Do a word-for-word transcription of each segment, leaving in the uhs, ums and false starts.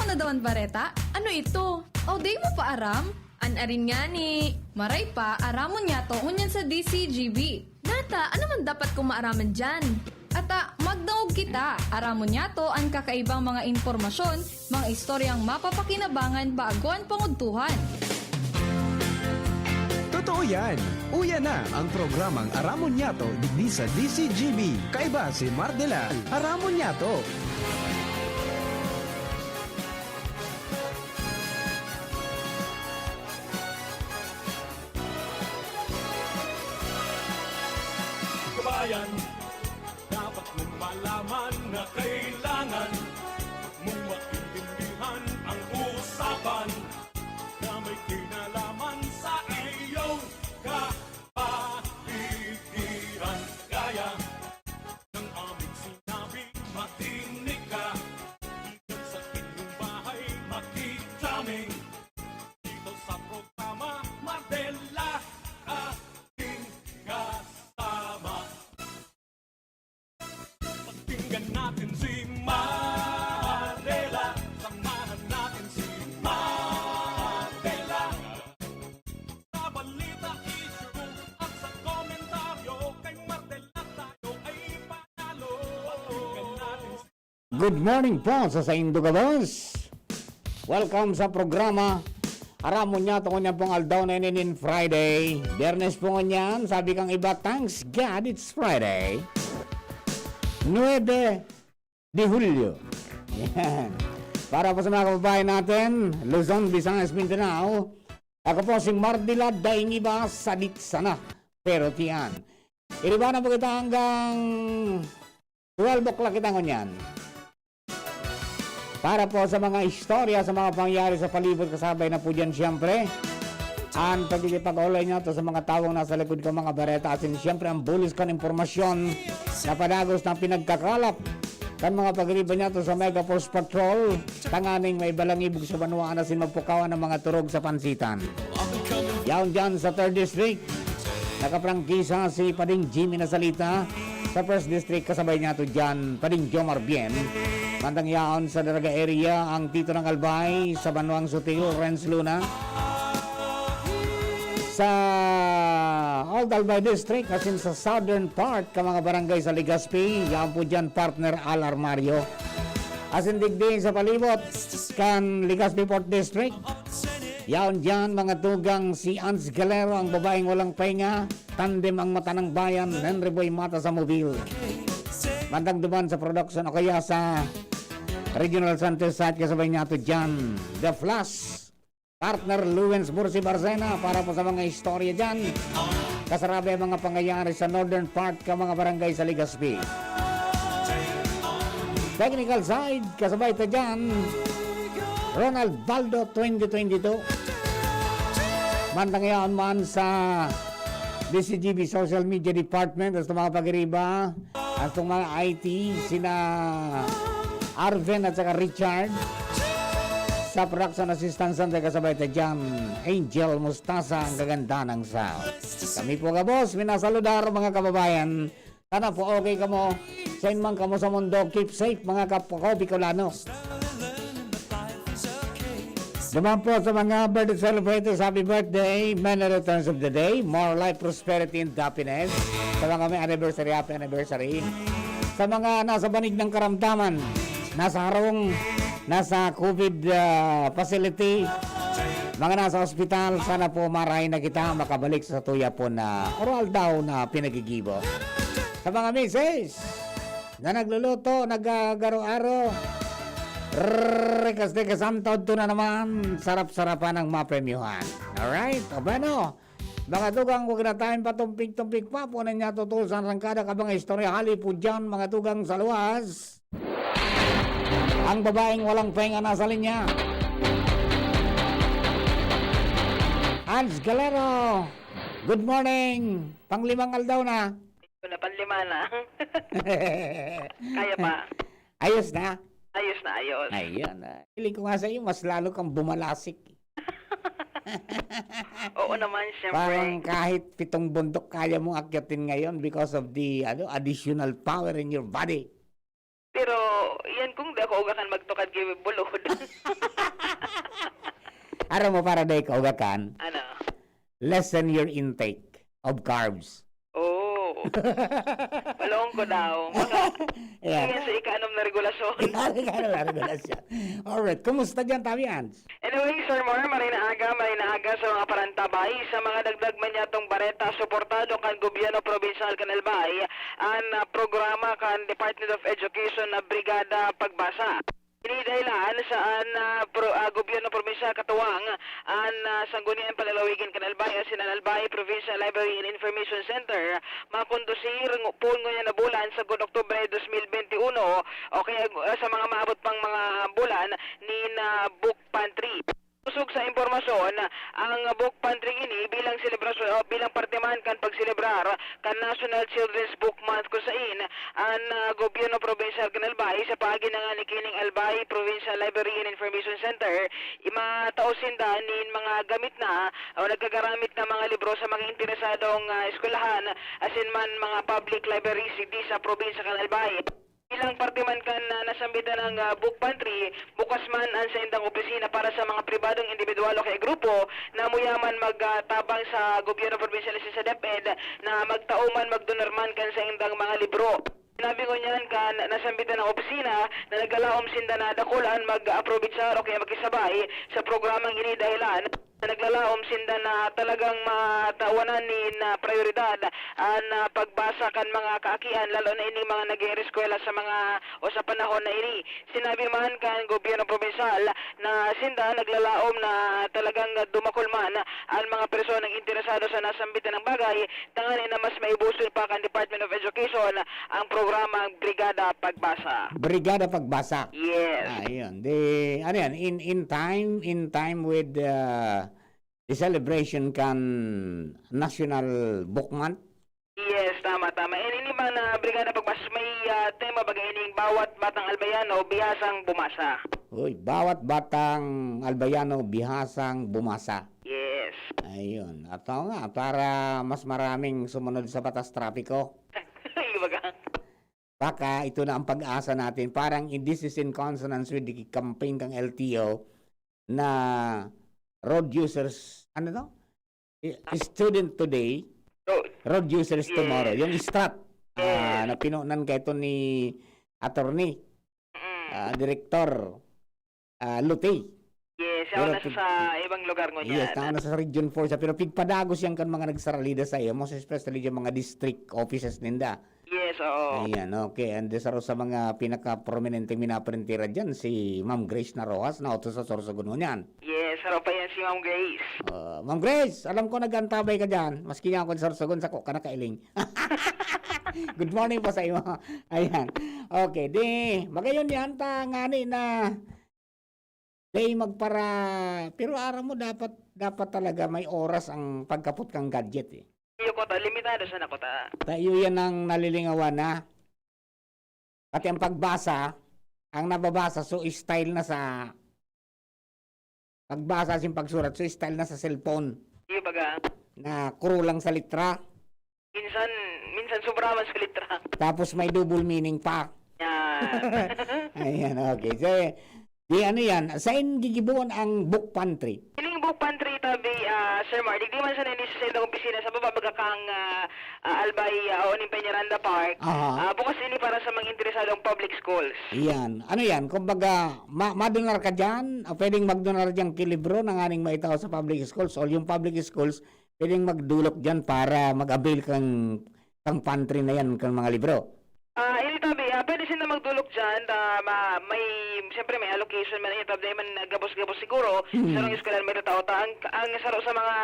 Na daw an bareta? Ano ito? O, di mo pa aram? An arin ngani. Maray pa, aramon niyato ngunyan sa D C G B. Nata, ano man dapat kong maaraman diyan? Ata, magdangog kita. Aramon niyato an kakaibang mga impormasyon, mga istoryang mapapakinabangan bago an pangudtuhan. Totoo yan! Uya na ang programang Aramon Niyato digdi sa D C G B. Kaiba si Mardela. Aramon Niyato! Kabayan, dapat mong malaman na kailangan mong maintindihan ang usapan na may kinalaman sa iyong kapaligiran. Gaya ng aming sinabi, makinig ka. Diyan sa inyong bahay, makikita ming dito sa programa, Mardela, ating kasama. Pakinggan natin si Mardela, samahan natin si Mardela. Sa balita, issue, at sa komentaryo, kay Mardela tayo ay panalo. Pakinggan natin si Good morning po sa saindo gabos. Welcome sa programa. Aramon niyato ngunyan pong aldaw na ini nin Friday. Biyernes po ngunyan, sabi kang iba, thanks God it's Friday. Nuebe de Hulyo. Yan. Para po sa mga kababayan natin, Luzon, Visayas, Mindanao, ako po si Mardila Daingiba, sadit sana. Pero tiyan. Iribanan po kita hanggang twelve o'clock kita ngunyan. Para po sa mga istorya, sa mga pangyayari sa palibot, kasabay na po dyan siyempre ang pagkikipag-olay niyato sa mga tawong nasa likod kan mga bareta, asin siyempre ang bulos kan impormasyon na padagos na pinagkakalap kan mga pagriba niyato sa Mega Force Patrol, tanganing may balangibog sa banwaan asin mapukawan ang mga turog sa pansitan. Yaon dyan sa third District, nakaprangkisa si Pading Jimmy Nasalita. Sa first District, kasabay niyato dyan, Pading Jomar Bien. Mantang yaon sa Daraga area, ang Tito ng Albay, sa Banwang Sutil, Renz Luna. Sa Old Albay District, asin sa southern part, ka mga barangay sa Legazpi, yaon po dyan, partner Al Armario. Asin digdi sa palibot, kan Legazpi Port District, yaon dyan, mga tugang, si Ans Galero, ang babaeng walang pahinga, tandem ang mata ng bayan, Henry Boy Mata sa Mobile. Mantang duman sa production o kaya sa regional center site, kasabay niyato dyan, The Flash, partner Luwens Bursi Barcena, para po sa mga istorya dyan. Kasarabi ang mga pangyayari sa northern part ka mga barangay sa Legazpi. Technical side, kasabay ta dyan, Ronald Baldo twenty twenty-two. Mantang yaon man sa D C G B Social Media Department, sa mga pagiriba, Astong mga I T, sina Arven at saka Richard. Sa production assistance, ang kasabay ta dyan, Angel Mustasa, ang kagandahan ng sound. Kami po gabos, minasaludar, mga kababayan. Sana po okay kamo. Sain man kamo sa mundo, keep safe, mga kapwa ko, Bicolano. Duman po sa mga birthday celebrators, happy birthday, many returns of the day, more life, prosperity, and happiness. Sa mga may anniversary, happy anniversary. Sa mga nasa banig ng karamdaman, nasa harong, nasa COVID ah, facility, mga nasa ospital, sana po maray na kita makabalik sa tuya po na oral daw na pinagigibo. Sa mga misis, na nagluluto, nagagaro-aro. Rikas de Santo, ito na naman, sarap-sarapan ang mapremyuhan. Alright? O bueno, mga tugang, huwag na tayong patumpik-tumpik pa. Punan niya tutusan rangkada ka mga istorya. Hali po dyan, mga tugang sa luwas. Ang babaeng walang pahinga nasa linya. Ans Galero, good morning. Panglimang aldaw na. Wala pang lima na. Kaya pa. Ayos na? Ayos na ayos. Ayun. Ah. Feeling ko nga sa iyo, mas lalo kang bumalasik. Oo naman, Parang siyempre. Kahit pitong bundok kaya mong akyatin ngayon because of the ano additional power in your body. Pero yan kung di Kauga kan magtukad ki bulod. Aram mo, para dai kauga kan, Ano? lessen your intake of carbs. Oh. Palaong ko daw. Maka-, Yeah. Kaya sa ika-anom na regulasyon. Ika-anom na regulasyon. Alright, kumusta diyan, Tabi Ans? Anyway, Sir Mar, maray na aga, maray na aga sa mga parantabay. Sa mga dagdag man yatong bareta, suportado kan gobyerno probinsyal kan Albay an, ah, programa kan Department of Education na Brigada Pagbasa. Ini dahilan sa an, ah, pro-, ah, gobyerno probinsyal katuwang an, ah, Sangguniang Palalawigin kan Albay asin an Albay Provincial Library and Information Center, makondusir ng poon ngunyan na bulan, sagkod Oktubre dos mil benti uno, o kaya, ah, sa mga maabot pang mga bulan, nin, ah, book pantry. Kusog sa impormasyon, ang book pantry ini bilang selebrasyon o bilang parte man kan pagselebrar kan National Children's Book Month, kung sain an, ah, gobyerno probinsyal kan Albay sa paagi na ngani kining Albay Provincial Library and Information Center, imatao sinda nin mga gamit na o nagagaramit na mga libro sa mga interesadong, ah, eskwelahan asin man mga public libraries digdi sa probinsya kan Albay. Bilang parte man kan, ah, nasambitan na, ah, book pantry, bukas man an saindang opisina para sa mga pribadong indibidwal o kaya grupo na muya man mag, ah, tabang sa gobyerno probinsyal asin sa DepEd na magtao man, magdonar man kan saindang mga libro. Sinabi ngunyan kan nasambitan na opisina na naglalaom sinda na dakul an mag-aprobitsar o kaya makisabay sa programang ini dahilan na naglalaom sinda na talagang matawanan nin, ah, prayoridad an, ah, pagbasa kan mga kaakian, lalo na ining mga nag-eereskwela sa mga o sa panahon na ini. Sinabi man kan gobyerno probinsyal na sinda naglalaom na talagang dumakul man an mga personang interesado sa nasambitan na bagay, tanganing na mas maibusol pa kan Department of Education ang programang Brigada Pagbasa. Brigada Pagbasa. Yes. Ah, yun. Di, ano yan? In, in time, in time with, uh, the celebration kan National Book Month? Yes, tama, tama. And ini man na Brigada Pagbasa, may, ah, tema baga ining bawat batang Albayano bihasang bumasa. Uy, bawat batang Albayano bihasang bumasa. Yes. Ayun. At oo nga, para mas maraming sumunod sa batas trapiko. Iba ka? Baka ito na ang pag-asa natin. Parang in, this is in consonance with the campaign kang L T O na road users, ano to? I-, student today, So, road users yes. tomorrow. Yung strat, ah, Yes. na pinunan kaito ni attorney, Mm. ah, director, ah, Lute. Yes, Pero ako nasa pag-, sa ibang lugar ngunyan. Yes, tao na sa Region four siya. Pero pigpadagos yan kan mga nagsaralida sa iyo, most especially yung mga district offices ninda. Yes, oo. Ayan, okay. And saro sa mga pinaka-prominenteng minaprentira dyan, si Ma'am Grace na Rojas, na auto sa Sorsogon ngunyan. Yes, saro pa yan si Ma'am Grace. Ah, Ma'am Grace, alam ko nag-antabay ka dyan. Maski niya ako sa Sorsogon, sako ka nakailing. Good morning po sa iyo. Ayan. Okay, di, magayon yan, ta, ngani na, di, magpara-, pero aram mo, dapat, dapat talaga may oras ang pagkapot kang gadget, eh. Iyo ko ta, limitado sana ko ta. Ta, iyo yan ang nalilingawan na. Pati ang pagbasa, ang nababasa, so style na sa pagbasa, sin pagsurat, so style na sa cellphone. Iyo, baga. Na kuro lang sa litra. Minsan, minsan sobra man sa litra. Tapos may double meaning pa. Yan. Ayan, okay. So, di ano yan? Saan gigibohon ang book pantry? Ining book pantry, tabi, ah, Sir Mar, digdi man sana ini sa saindang opisina sa baba, baga kang, ah, ah, Albay, ah, o ning Peñaranda Park. Aha. Ah, bukas ini para sa mga interesadong public schools. Yan. Ano yan? Kumbaga, ma-, madonar ka dyan, ah, pwedeng magdonar dyan ki libro na nganing maitao sa public schools. O yung public schools, pwedeng magdulok dyan para mag-avail kang, kang pantry na yan, kang mga libro. Ah, ini tabi, ah, pwede sinda magdulok dyan, ah, ma-, may, siyempre may allocation man, ini tabi, man gabos-gabos siguro, Mm. sa mga eskwelahan may tatao ta. Ang, ang saro sa mga,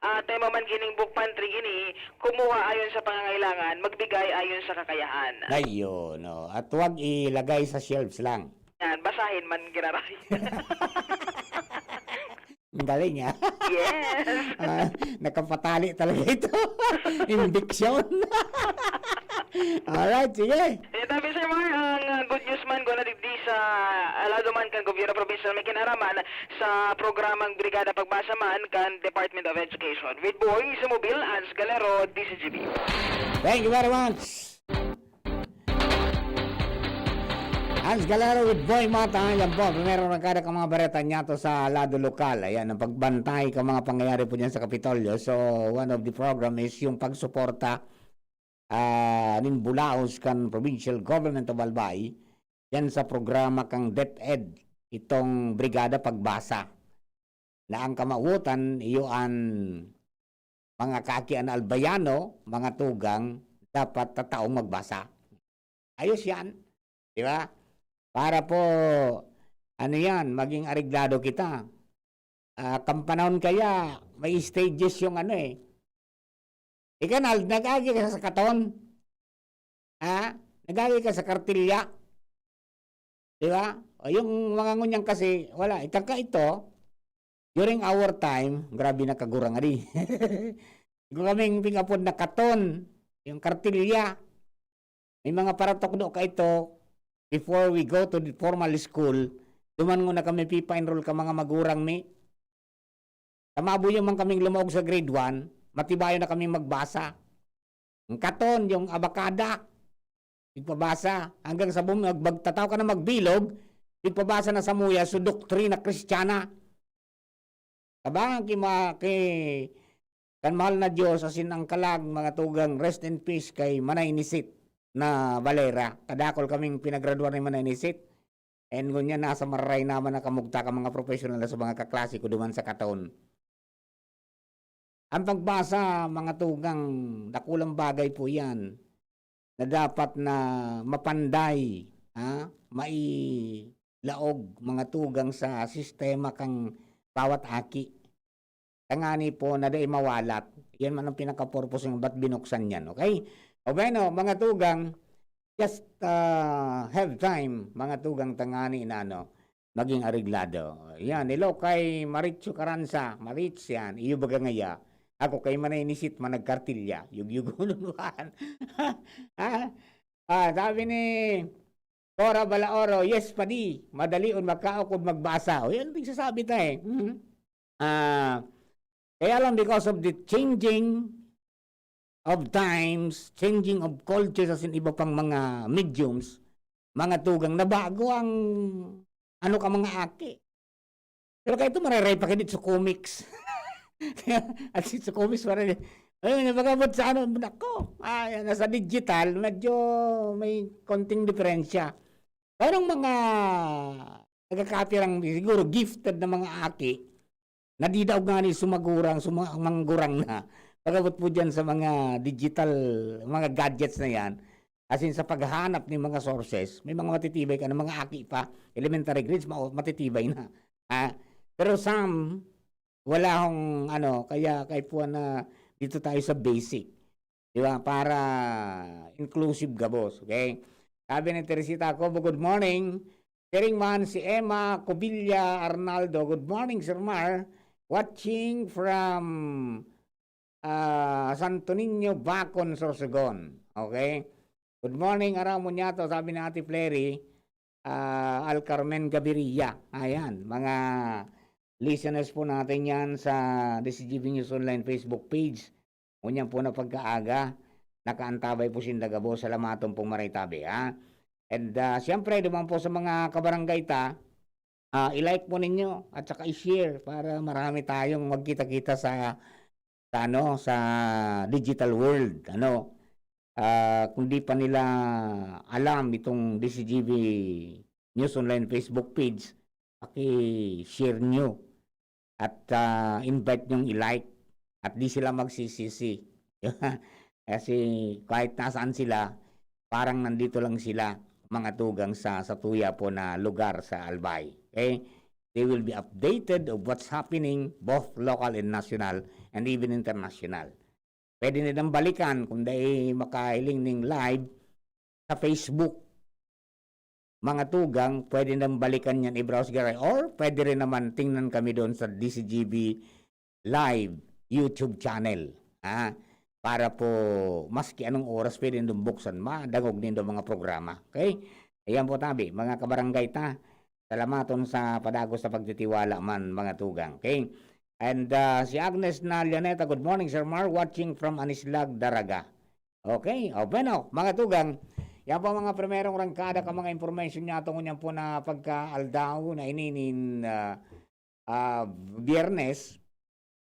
ah, tema man gining book pantry ini, kumuha ayon sa pangangailangan, magbigay ayon sa kakayahan. Ayun, oh. At huwag ilagay sa shelves lang. Yan, basahin man giraray. Ang galing, ah. Yes. Ah, nakapatali talaga ito. Imbiksyon. Alright, sige. Eh, tabi, Sir Mar, ang, ah, good news man, guna digdi sa, ah, lado man kan gobyerno provincial, may kinaraman sa programang Brigada Pagbasa man kan Department of Education. With Boy Sumubil, Ans Galero, D C G B. Thank you very much. Hans Galero with Boy Mata, yan po, primero na kada ka mga bareta niya to sa lado lokal. Ayan, ang pagbantay ka mga pangyayari po dyan sa Kapitolyo. So, one of the program is yung pagsuporta ah, nin bulaos kan Provincial Government of Albay, yan sa programa kang DepEd, itong Brigada Pagbasa, na ang kamawotan iyo an mga kaki an Albayano, mga tugang, dapat tataong magbasa. Ayos yan, di ba? Para po, ano yan, maging areglado kita. Ah, kan panahon kaya, may stages yung ano eh. Ika na, nag-agi ka sa katon. Ha? Nag-agi ka sa kartilya. Di ba? O yung mga ngunyan kasi, wala. Itangka ito, during our time, grabe na kagurang ari. Kung kaming pingapod na katon, yung kartilya, may mga paratukdo ka ito, before we go to the formal school, duman nguna kami pipa-enroll ka mga magurang mi. Sa mabuyo man kaming lumaog sa grade one, matibayon na kaming magbasa. Ang katon, yung abakada, tigpabasa. Hanggang sa bum-, mag-, magtataw ka na magbilog, tigpabasa na sa muya, so doktrina Kristiyana. Tabangan ki ma-, ki-, kan mahal na Diyos, asin ang kalag, mga tugang, rest in peace kay Manay Nisit na Valera. Kadakol kaming pinagradwar ni Manay Nisit. And ngunyan, nasa mararay naman na kamugta ka mga professional na sa mga kaklase ko duman sa katon. Ang pagbasa, mga tugang, dakulang bagay po yan na dapat na mapanday, ha? Mailaog, mga tugang, sa sistema kang bawat aki. Tangani po na dai mawalat. Yan man ang pinaka-purpose ng ba't binuksan yan, okay? O bueno, mga tugang, just, ah, have time, mga tugang, tangani na ano, maging areglado. Yan, hello kay Maricho Caranza. Marich yan, iyo baga ngaya. Ako kay Manay Nisit, managkartilya. Yugyugunon man. Ha? Ah, sabi ni Cora Balaoro, "Yes, padi. Madali on makaukod magbasa." O, yan ang pigsasabi ta eh. Mhm. Ah, kaya lang because of the changing of times, changing of cultures, asin iba pang mga mediums, mga tugang, nabago ang ano ka mga aki. Pero kaito, mararay pa kayo dito sa comics. At si sa comics, mararay. Ayun, yung pag-abot sa ano, nako, ah, yan, nasa digital, medyo may konting diferensya. Pero ang mga nagkakapirang, siguro, gifted na mga aki, nadidaog nga ni sumagurang, suma-, manggurang na. Pag-abot po dyan sa mga digital, mga gadgets na yan, as in, sa paghahanap ng mga sources, may mga matitibay ka na, mga aki pa, elementary grades, ma-, matitibay na. Ah, pero some, wala akong, ano, kaya kay puwan na dito tayo sa basic. Di ba? Para inclusive gabos, okay? Sabi ni Teresita Acobo, "Good morning." Siring man si Emma Cobilla Arnaldo, "Good morning, Sir Mar. Watching from, ah, Santo Niño, Bacon, Sorsogon." Okay? "Good morning, Arao Monyato," sabi ni Ate Flery, ah, Al Carmen Gaviria. Ayan, mga listeners po natin yan sa D C G B News Online Facebook page. Ngunyan po na pagkaaga, nakaantabay po sinda gabos. Salamaton pong maray tabi, ha? And, ah, siyempre, duman po sa mga kabarangay ta, ah, i-like po ninyo at saka i-share para marami tayong magkita-kita sa, sa ano, sa digital world, ano. Ah, kung di pa nila alam itong D C G B News Online Facebook page, paki-share nyo at, ah, invite nyong i-like at di sila magsisisi. Kasi kahit nasaan sila, parang nandito lang sila, mga tugang sa, sa tuya po na lugar sa Albay. Okay? They will be updated of what's happening, both local and national, and even international. Pwede nilang balikan kung dai makahiling ning live sa Facebook. Mga tugang, pwede nang balikan yan, i-browse ka, or pwede rin naman tingnan kami doon sa D C G B Live YouTube channel, ha? Para po, maski anong oras, pwede nindong buksan, madangog nindo mga programa. Okay? Ayan po tabi, mga kabarangay ta. Salamaton sa padagos na pagtitiwala man, mga tugang. Okay? And, ah, si Agnes na Llaneta, "Good morning, Sir Mar. Watching from Anislag, Daraga." Okay. O, bueno, mga tugang, Yan po ang mga primerong rangkada kan mga impormasyon niyato ngunyan po na pagkaaldaw na ini nin, ah, ah, Biyernes.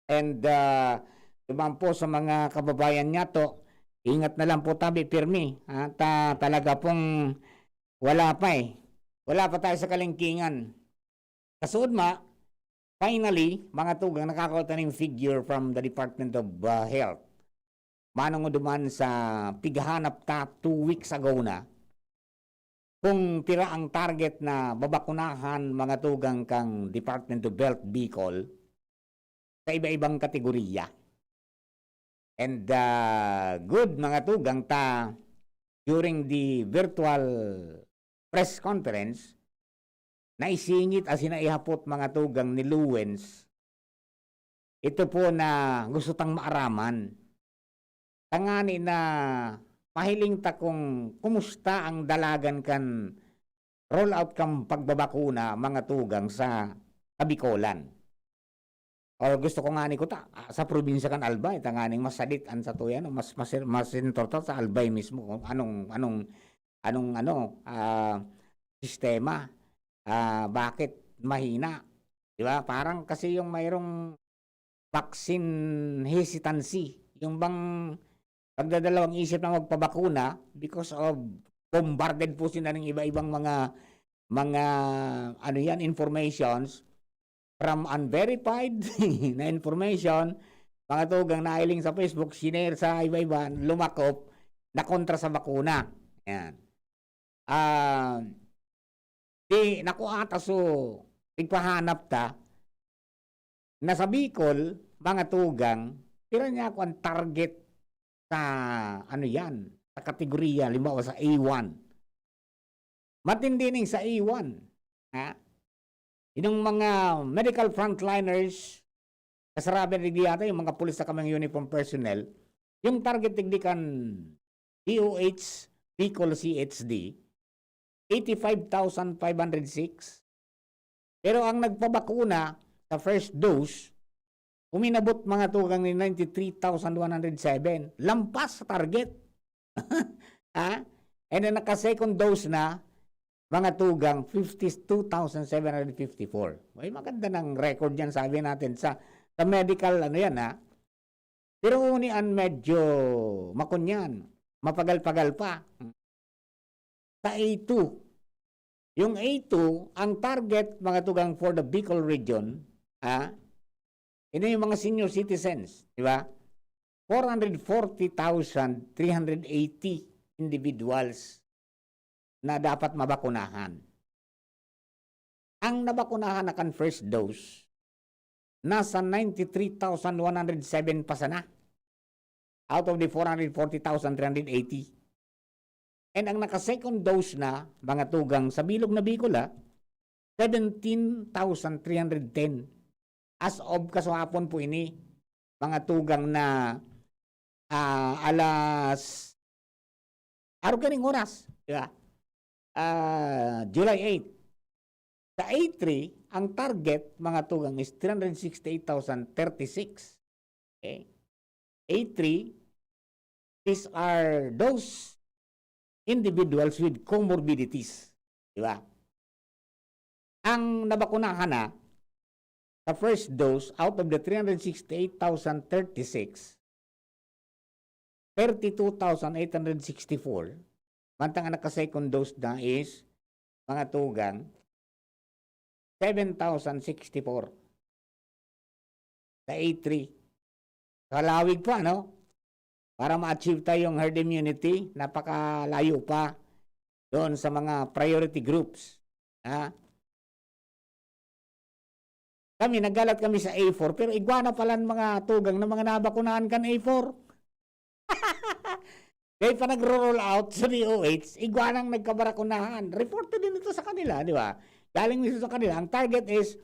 And, ah, duman po sa mga kababayan niyato, ingat na lang po tabi, pirmi, ha? Ta-, talaga pong wala pa, eh. Wala pa tayo sa kalingkingan. Kasuodma, finally, mga tugang, nakakao ta nin figure from the Department of, ah, Health. Manongod duman sa pighanap ta two weeks ago na, kung pira ang target na babakunahan, mga tugang, kan Department of Health Bicol sa iba-ibang kategoriya. And, ah, good, mga tugang, ta, during the virtual press conference, naisingit asin naihapot, mga tugang, ni Luwens, ito po na gusto tang maaraman. Tangani na mahiling ta kung kumusta ang dalagan kan rollout kan pagbabakuna, mga tugang, sa Kabikolan. Or gusto ko ngani kuta, ah, sa probinsya kan Albay, tanganing mas sadit an satuya, no? Mas, mas, mas sentro ta sa Albay mismo kung anong, anong, anong, ano, ah, sistema, ah, bakit mahina, di ba? Parang kasi yung mayroong vaccine hesitancy, yung bang pagdadalawang isip na magpabakuna because of bombarded po sila ng iba-ibang mga, mga, ano yan, informations from unverified na information, mga tugang nahiling sa Facebook, shinare sa iba-iba, lumakop na kontra sa bakuna. Yan. Ah, di, naku, ata so, pigpahanap ta, na sa Bicol, mga tugang, pira niya ako ang target sa, ano yan, sa kategorya, halimbawa sa A one. Matindi ning sa A one, ha? Yung mga medical frontliners, kasarabi na digdi yata yung mga pulis sa kaming uniform personnel, yung target digdi kan D O H Bicol C H D, eighty-five thousand five hundred six. Pero ang nagpabakuna sa first dose, uminabot, mga tugang, ni ninety-three thousand one hundred seven. Lampas sa target. Ha? And then naka-second dose na, mga tugang, fifty-two thousand seven hundred fifty-four. May maganda ng record yan, sabi natin, sa, sa medical, ano yan, ha? Pero uni an medyo makunyan, mapagal-pagal pa. Sa A two. Yung A two, ang target, mga tugang, for the Bicol region, ah, ini yung mga senior citizens, di ba? Four hundred forty thousand three hundred eighty individuals na dapat mabakunahan. Ang nabakunahan na kan first dose, nasa ninety-three thousand one hundred seven pa sana, out of the four hundred forty thousand three hundred eighty. And ang naka-second dose na, mga tugang, sa bilog na Bicol, ah, seventeen thousand three hundred ten. As of kasuhapon po ini, mga tugang, na, ah, alas, arog kaning oras, di ba? Ah, July eight. Sa A three, ang target, mga tugang, is three hundred sixty-eight thousand thirty-six. Okay? A three, these are those individuals with comorbidities. Di ba? Ang nabakunahan na sa first dose, out of the three hundred sixty-eight thousand thirty-six, thirty-two thousand eight hundred sixty-four, mantang ang naka-second dose na is, mga tugang, seven thousand sixty-four sa A three. Kalawig pa, no? Para ma-achieve ta yung herd immunity, napakalayo pa doon sa mga priority groups. Ha? Kami, naggalat kami sa A four, pero igwa na pala ang mga tugang na mga nabakunahan kan A four. Dahil pa nagro-roll out sa D O H, igwa nang nagkabarakunahan. Reported din ito sa kanila, di ba? Galing mismo sa kanila. Ang target is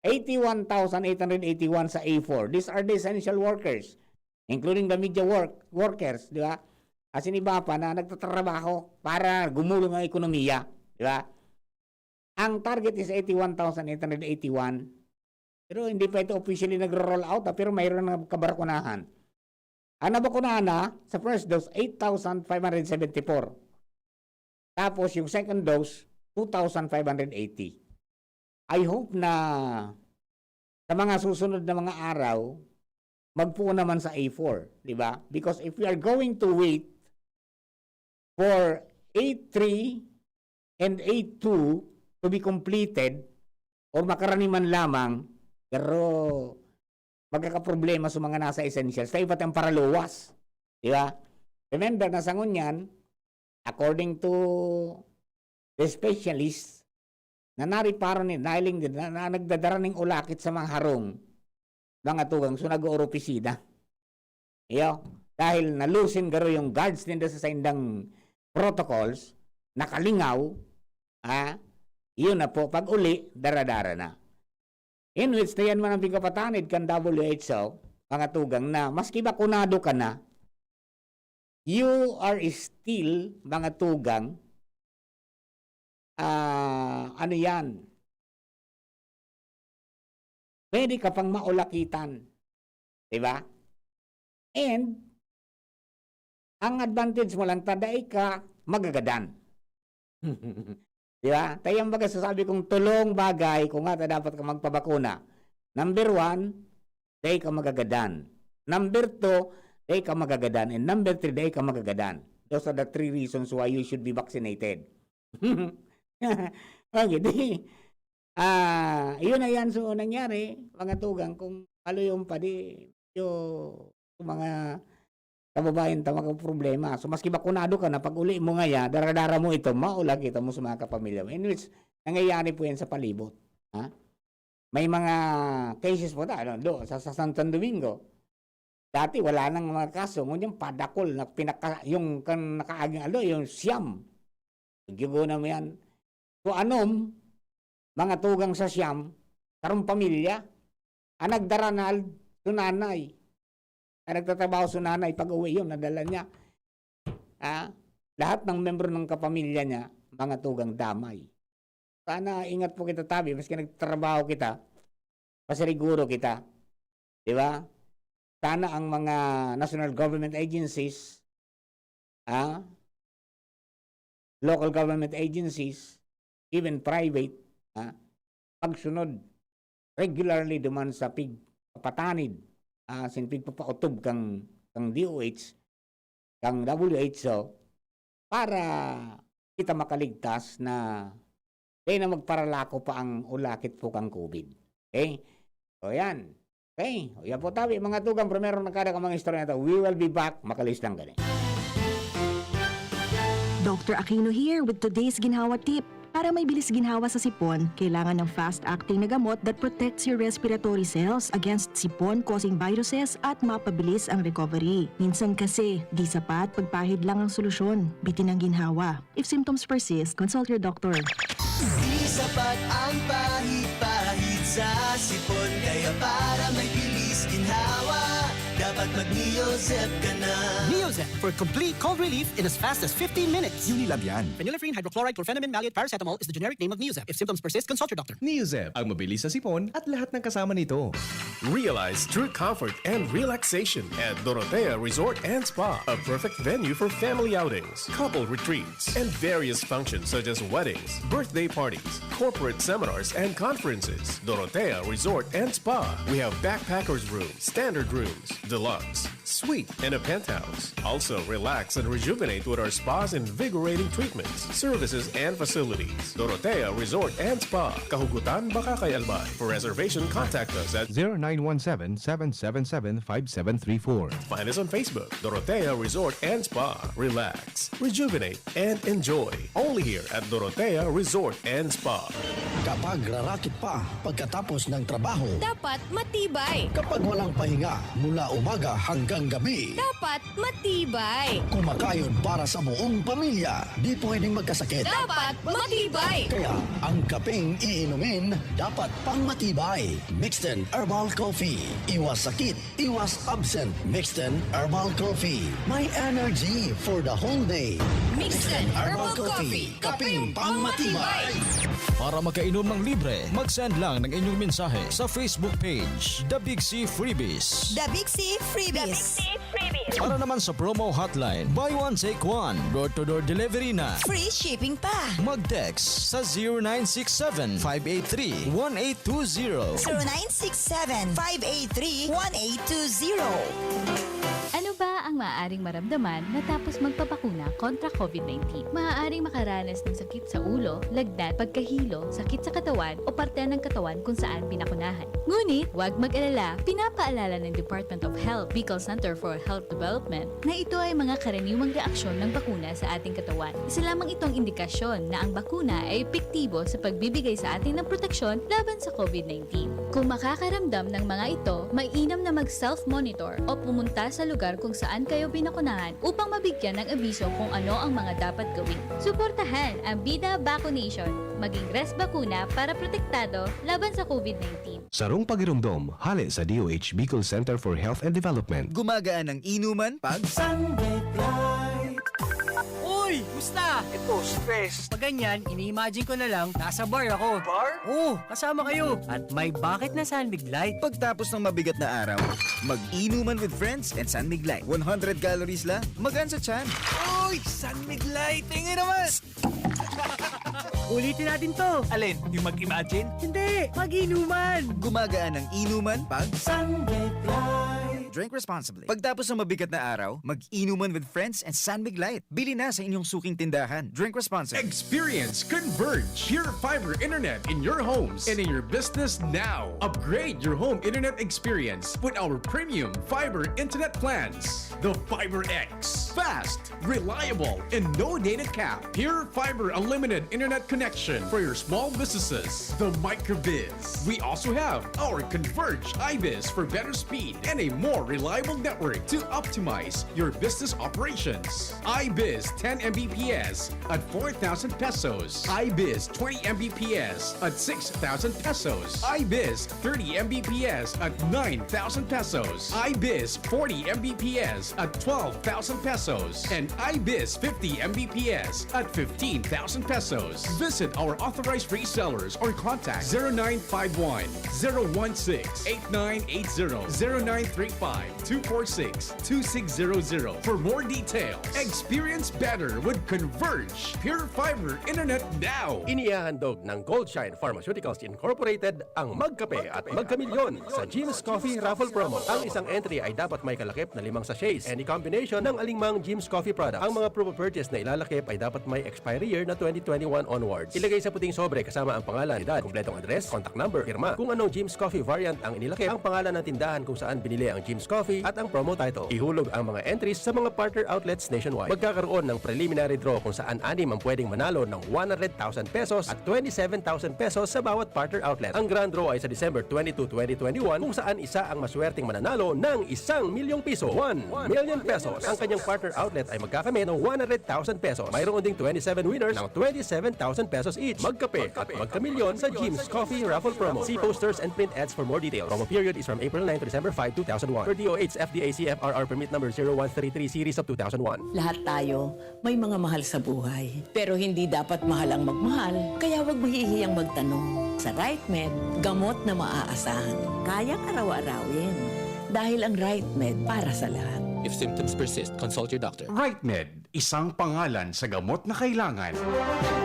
eighty-one thousand eight hundred eighty-one sa A four. These are the essential workers, including the media work, workers, di ba? As in, iba pa na nagtatrabaho para gumulong ang ekonomiya, di ba? Ang target is eighty-one thousand eight hundred eighty-one. Pero hindi pa ito officially nagro-roll out, ah, pero mayroon na kabakunahan. Ang nabakunahan na sa first dose, eight thousand five hundred seventy-four. Tapos yung second dose, two thousand five hundred eighty. I hope na sa mga susunod na mga araw, magpuon naman sa A four, di ba? Because if we are going to wait for A three and A two to be completed or makarani man lamang, pero magkakaproblema sa mga nasa essentials. Tayo pati ang paraluwas, di ba? Remember na sa ngunyan, according to the specialist, na nariparo ni, nailing din, na, na nagdadara ning ulakit sa mga harong, mga tugang, so nag-ooropisina. Iyo, dahil nalusin garo yung guards ninda sa saindang protocols, nakalingaw, ah, yun na po, pag uli, dara-dara na. In which, na yan man ang pigpapatanid kan W H O, mga tugang, na maski bakunado ka na, you are still, mga tugang, ah, ano yan? Pwede ka pang maulakitan. Di ba? And, ang advantage mo lang, ta dai ka magagadan. Di ba? Tayo ang baga sasabi kong tulong bagay, kung nga ta dapat ka magpabakuna. Number one, dai ka magagadan. Number two, dai ka magagadan. And number three, dai ka magagadan. Those are the three reasons why you should be vaccinated. Okay, di, ah, yun na yan. So, nangyari, mga tugang, kung aloyon pa, di, medyo, mga kababayan ta, mga problema. So, maski bakunado ka na, pag uli mo ngaya, dara-dara mo ito, maulakitan mo sa mga kapamilya mo. In which, nangyayari po yan sa palibot. Ha? May mga cases po ta, ano, do, sa, sa Santo Domingo. Dati wala nang mga kaso, ngunyan padakol na pinaka, yung kan nakaaging aldaw, yung siyam. Nagyugo na mo yan. So, anom, mga tugang sa siyam, karong pamilya, ang nagdara na al-, so nanay. Ang nagtatrabaho so nanay, pag uwi yun, nadala niya. Ah, lahat ng membro ng kapamilya niya, mga tugang damay. Sana ingat po kita tabi, maski nagtrabaho kita, pasiriguro kita. Di ba? Sana ang mga national government agencies, ah, local government agencies, even private, ah, pagsunod regularly duman sa pigpapatanid, ah, sin pigpapautob kang, kang D O H, kang W H O, para kita makaligtas na dai na magparalako pa ang ulakit po kang COVID. Okay? O yan. Okay? O yan po tabi, mga tugang, primero na kada ka mga istorya na to. We will be back. Makalis lang gani. Doctor Aquino here with today's ginhawa tip. Para may bilis ginhawa sa sipon, kailangan ng fast-acting na gamot that protects your respiratory cells against sipon-causing viruses at mapabilis ang recovery. Minsan kasi, di sapat pagpahid lang ang solusyon. Bitin ang ginhawa. If symptoms persist, consult your doctor. Di sapat ang pahid-pahid sa sipon, kaya para may bilis ginhawa, dapat mag-Neozep ka na. Neozep for complete cold relief in as fast as fifteen minutes. Unilab yan. Phenylephrine, hydrochloride, chlorphenamine, maleate, paracetamol is the generic name of Neozep. If symptoms persist, consult your doctor. Neozep, ang mabilis sa sipon at lahat ng kasama nito. Realize true comfort and relaxation at Dorotea Resort and Spa, a perfect venue for family outings, couple retreats, and various functions such as weddings, birthday parties, corporate seminars, and conferences. Dorotea Resort and Spa. We have backpackers room, standard rooms, deluxe, suite, and a penthouse. Also, relax and rejuvenate with our spa's invigorating treatments, services, and facilities. Dorotea Resort and Spa, Kahugutan, Bacacay, Albay. For reservation, contact us at zero nine one seven, seven seven seven, five seven three four. Find us on Facebook, Dorotea Resort and Spa. Relax, rejuvenate, and enjoy. Only here at Dorotea Resort and Spa. Kapag rarakit pa pagkatapos ng trabaho, Dapat matibay. Kapag walang pahinga mula umaga hanggang gabi, Dapat matibay. Kumakayod para sa buong pamilya, di pwedeng magkasakit. Dapat matibay. Kaya ang kapeng iinumin dapat pang matibay. Mixten Herbal Coffee. Iwas sakit, iwas absent. Mixten Herbal Coffee. May energy for the whole day. Mixten Herbal Coffee. Kapeng pangmatibay. Para makainom ng libre, mag-send lang ng inyong mensahe sa Facebook page, The Big C Freebies. The Big C Freebies. Para naman sa promo hotline, buy one, take one, door-to-door delivery na. Free shipping pa. Mag-text sa zero nine six seven, five eight three, one eight two zero. Zero nine six seven, five eight three, one eight two zero. Ano ba ang maaaring maramdaman matapos magpabakuna kontra COVID nineteen? Maaaring makaranas ng sakit sa ulo, lagnat, pagkahilo, sakit sa katawan o parte ng katawan kung saan binakunahan. Ngunit, huwag mag-alala, pinapaalala ng Department of Health, Bicol Center for Health Development, na ito ay mga karaniwang reaksyon ng bakuna sa ating katawan. Isa lamang itong indikasyon na ang bakuna ay epektibo sa pagbibigay sa atin ng proteksyon laban sa COVID nineteen. Kung makakaramdam ng mga ito, mainam na mag-self-monitor o pumunta sa lugar kung saan kayo binakunahan upang mabigyan ng abiso kung ano ang mga dapat gawin. Suportahan ang Bida Vaccination. Maging Res Bakuna para protektado laban sa COVID nineteen. Sarong pagiromdom, hale sa D O H Bicol Center for Health and Development. Gumagaan ang inuman pag Sunlight. Uy! Musta? Ito, stress. Pag ganyan, ini-imagine ko na lang, nasa bar ako. Bar? Oo, kasama kayo. At may bakit na San Mig Light. Pagtapos ng mabigat na araw, mag-inuman with friends and San Mig Light. One hundred calories lang, magaan sa tiyan. Uy! San Mig Light! Tingin naman! Ulitin natin to. Alin? Yung mag-imagine? Hindi! Mag-inuman! Gumagaan ang inuman pag Sunlight. Drink responsibly. Pagtapos ng mabigat na araw, mag-inuman with friends and San Mig Light. Bili na sa inyong suking tindahan. Drink responsibly. Experience Converge Pure Fiber Internet in your homes and in your business now. Upgrade your home internet experience with our premium fiber internet plans. The Fiber X. Fast, reliable, and no data cap. Pure Fiber Unlimited Internet Connection for your small businesses. The Microbiz. We also have our Converge iBiz for better speed and a more reliable network to optimize your business operations. iBiz ten M B P S at four thousand pesos. iBiz twenty M B P S at six thousand pesos. iBiz thirty M B P S at nine thousand pesos. iBiz forty M B P S at twelve thousand pesos. And iBiz fifty M B P S at fifteen thousand pesos. Visit our authorized resellers or contact zero nine five one, zero one six, eight nine eight zero, zero nine three five, two four six, two six zero zero for more details. Experience better with Converge Pure Fiber Internet now. Inihahandog ng Goldshine Pharmaceuticals Incorporated ang Magkape at Magkamilyon sa Jim's Coffee Raffle Promo. Ang isang entry ay dapat may kalakip na limang sachets. Any combination ng alingmang Jim's Coffee product. Ang mga proof of purchase na ilalakip ay dapat may expiry year na twenty twenty-one onwards. Ilagay sa puting sobre kasama ang pangalan, edad, kompletong address, contact number, pirma. Kung anong Jim's Coffee variant ang inilakip, ang pangalan ng tindahan kung saan binili ang Jim's Coffee at ang promo title. Ihulog ang mga entries sa mga partner outlets nationwide. Magkakaroon ng preliminary draw kung saan anim ang pwedeng manalo ng one hundred thousand pesos at twenty-seven thousand pesos sa bawat partner outlet. Ang grand draw ay sa December twenty-two, twenty twenty-one, kung saan isa ang maswerteng mananalo ng isang milyong piso, one million pesos. Ang kanyang partner outlet ay magkakamit ng one hundred thousand pesos. Mayroon ding twenty-seven winners ng twenty-seven thousand pesos each. Magkape at magkamilyon sa Jim's Coffee Raffle Promo. See posters and print ads for more details. Promo period is from April nine to December five, two thousand one. Per D O H F D A C F R R permit number zero one three three series of two thousand one. Lahat tayo may mga mahal sa buhay. Pero hindi dapat mahal ang magmahal, kaya huwag mahihiyang magtanong. Sa RightMed, gamot na maaasahan, kayang araw-arawin. Dahil ang RightMed para sa lahat. If symptoms persist, consult your doctor. RightMed, isang pangalan sa gamot na kailangan.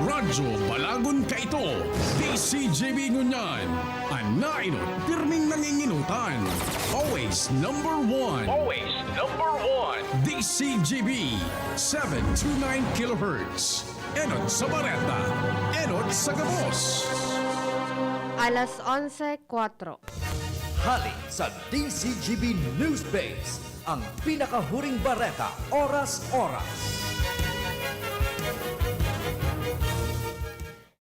Radyo Balagon Kaito, D C G B Ngunyan, an nainot, pirming nanginginutan. Always number one. Always number one. D C G B, seven two nine kilohertz. Enot sa bareta, enot sa gabos. Alas onse kwatro. Hali sa D C G B News Base, ang pinakahuring bareta, oras-oras.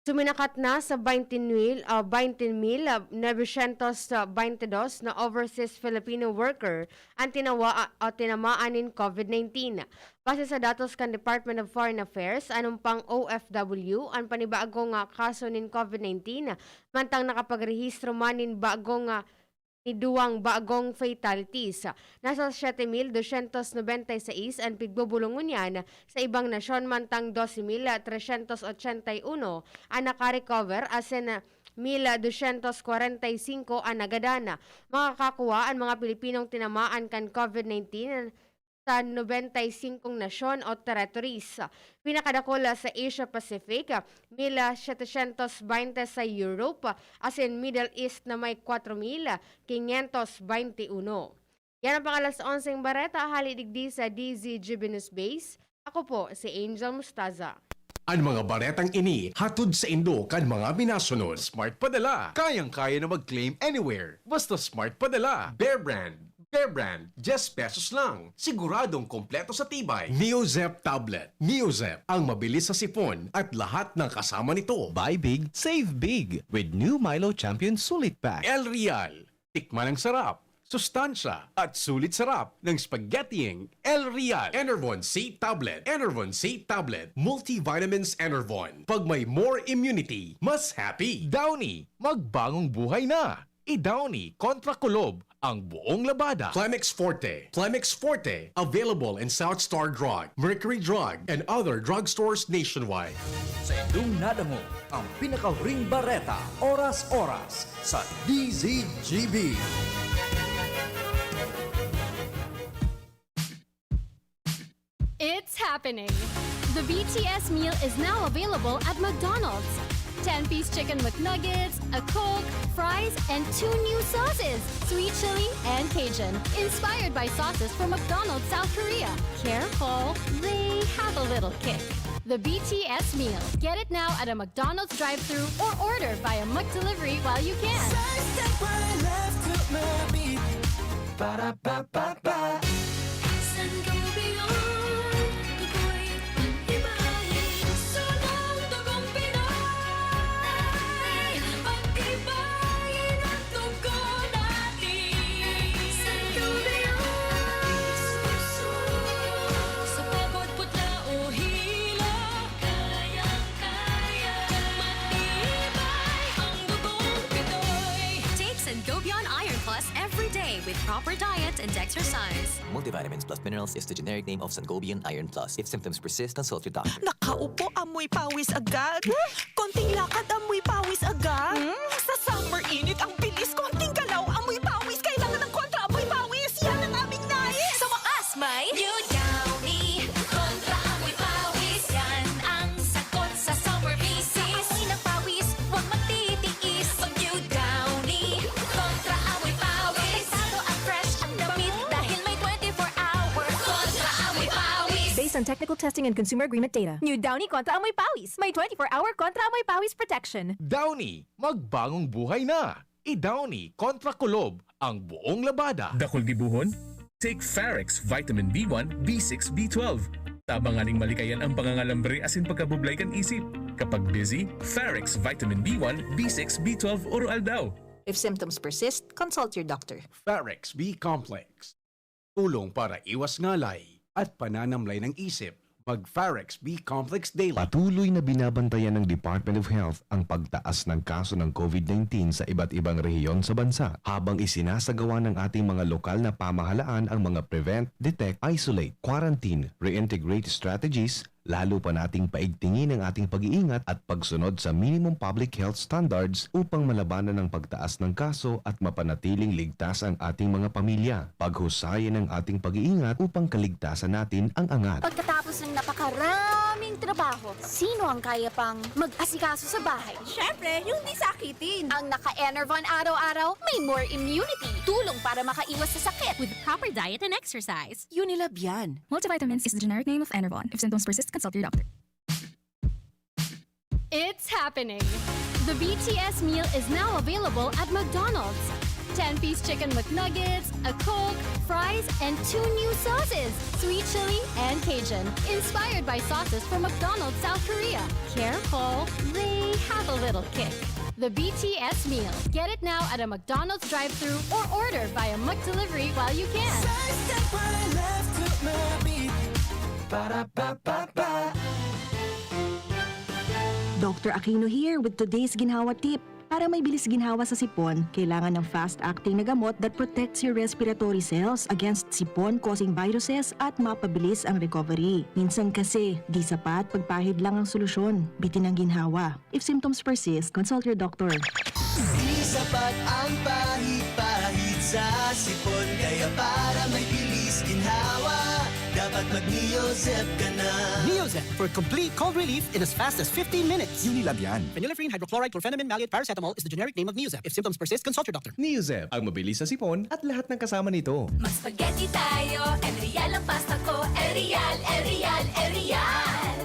Suminakat na sa baynte mil, ah, baynte mil, ah, nobesyentos baynte dos na overseas Filipino worker ang tinawa-, ah, tinamaan nin COVID nineteen. Base sa datos kan Department of Foreign Affairs, anom pang O F W an panibago nga kaso nin COVID nineteen, mantang nakapagrehistro man nin bago nga ni duwang bagong fatalities. Nasa siete mil dosyentos nobenta y seis an pigbubulong ngunyan sa ibang nasyon, mantang dose mil tresyentos ochenta y uno an naka-recover, asin mil dosyentos kwarenta y singko an nagadan. Makakakua an mga Pilipinong tinamaan kan COVID nineteen sa nobenta y singkong nasyon o territories. Pinakadakula sa Asia Pacific, mil setecientos baynte sa Europe, asin Middle East na may kwatro mil kinyentos baynte uno. Yan ang pang-alas onseng bareta, hali digdi sa D Z G B News Base. Ako po si Angel Mustaza. An mga baretang ini hatod saindo kan mga minasunod. Smart Padala. Kayang-kaya na mag-claim anywhere. Basta Smart Padala. Bear Brand. Bear Brand, diyes pesos lang. Siguradong kompleto sa tibay. Neozep Tablet. Neozep, ang mabilis sa sipon at lahat ng kasama nito. Buy big, save big with new Milo Champion Sulit Pack. El Real. Tikman ang sarap, sustansya, at sulit sarap ng spaghettiing El Real. Enervon C Tablet. Enervon C Tablet. Multivitamins Enervon. Pag may more immunity, mas happy. Downy, magbangong buhay na. I-Downy kontra kulob ang buong labada. Clemex Forte. Clemex Forte. Available in South Star Drug, Mercury Drug, and other drugstores nationwide. Sa indong nadangog ang pinakahuring bareta, oras-oras, sa D Z G B. It's happening! The B T S meal is now available at McDonald's. Ten-piece chicken McNuggets, a Coke, fries, and two new sauces, sweet chili and Cajun, inspired by sauces from McDonald's South Korea. Careful, they have a little kick. The B T S meal. Get it now at a McDonald's drive-thru or order via McDelivery while you can. Para pa pa pa. Sangobion, tukoy, pag-ibahin. Sunang dugong Pinoy. Pag-ibahin ang dugo natin. Sangobion. Sa pagod, putla o hilo. Kayang-kaya. Matibay ang dugong Pinoy. Take Sangobion Iron Plus every day with proper diet and exercise. Multivitamins plus minerals is the generic name of Sangobion Iron Plus. If symptoms persist, consult your doctor. Nakaupo, amoy pawis agad. Konting lakad, amoy pawis agad. Hmm? Sa summer init, ang bilis. Konting galaw, amoy pawis. Kailangan ng kontra amoy pawis. Yan ang aming nais. Sa wakas, may New Downy, kontra amoy pawis. Yan ang sagot sa summer bisis. Amoy ng pawis, huwag magtitiis. Mag New Downy, kontra amoy pawis. Protektado at fresh ang damit dahil may twenty-four hour kontra amoy pawis. Based on technical testing and consumer agreement data, New Downy kontra amoy pawis. May twenty-four hour kontra amoy pawis protection. Downy, magbangong buhay na! I-Downy kontra kulob ang buong labada. Dakul gibohon? Take Farex Vitamin B one, B six, B twelve. Tabang nganing malikayan ang pangangalambre asin pagkabublay kan isip. Kapag busy, Farex Vitamin B one, B six, B twelve Oro Aldaw. If symptoms persist, consult your doctor. Farex B Complex. Tulong para iwas ngalay at pananamlay ng isip. Mag Farex B Complex Daily. Patuloy na binabantayan ng Department of Health ang pagtaas ng kaso ng COVID nineteen sa iba't ibang rehiyon sa bansa, habang isinasagawa ng ating mga lokal na pamahalaan ang mga prevent, detect, isolate, quarantine, reintegrate strategies, lalo pa nating paigtingin ang ating pag-iingat at pagsunod sa minimum public health standards upang malabanan ang pagtaas ng kaso at mapanatiling ligtas ang ating mga pamilya. Paghusayan ang ating pag-iingat upang kaligtasan natin ang angat. Pagkatapos ng napakaraming trabaho, sino ang kaya pang mag-asikaso sa bahay? Siyempre, yung di sakitin. Ang naka-Enervon araw-araw, may more immunity. Tulong para makaiwas sa sakit. With proper diet and exercise. Unilab yan. Multivitamins is the generic name of Enervon. If symptoms persist, consult your doctor. It's happening! The B T S meal is now available at McDonald's. Ten-piece chicken McNuggets, a Coke, fries, and two new sauces, sweet chili and Cajun, inspired by sauces from McDonald's South Korea. Careful, they have a little kick. The B T S meal. Get it now at a McDonald's drive-thru or order via McDelivery while you can. Sa step right left to my beat. Para pa pa pa. Doctor Aquino here with today's ginhawa tip. Para may bilis ginhawa sa sipon, kailangan ng fast-acting na gamot that protects your respiratory cells against sipon-causing viruses at mapabilis ang recovery. Minsan kasi, di sapat pagpahid lang ang solusyon. Bitin ang ginhawa. If symptoms persist, consult your doctor. Di sapat ang pahid-pahid sa sipon, kaya para may bilis ginhawa. At mag-Neozep ka na. Neozep for complete cold relief in as fast as fifteen minutes. Unilab yan. Phenylephrine hydrochloride chlorphenamine maleate paracetamol is the generic name of Neozep. If symptoms persist, consult your doctor. Neozep, ang mabilis na sipon at lahat ng kasama nito. Mag-spaghetti tayo, El Real ang pasta ko. El Real, El Real, El Real.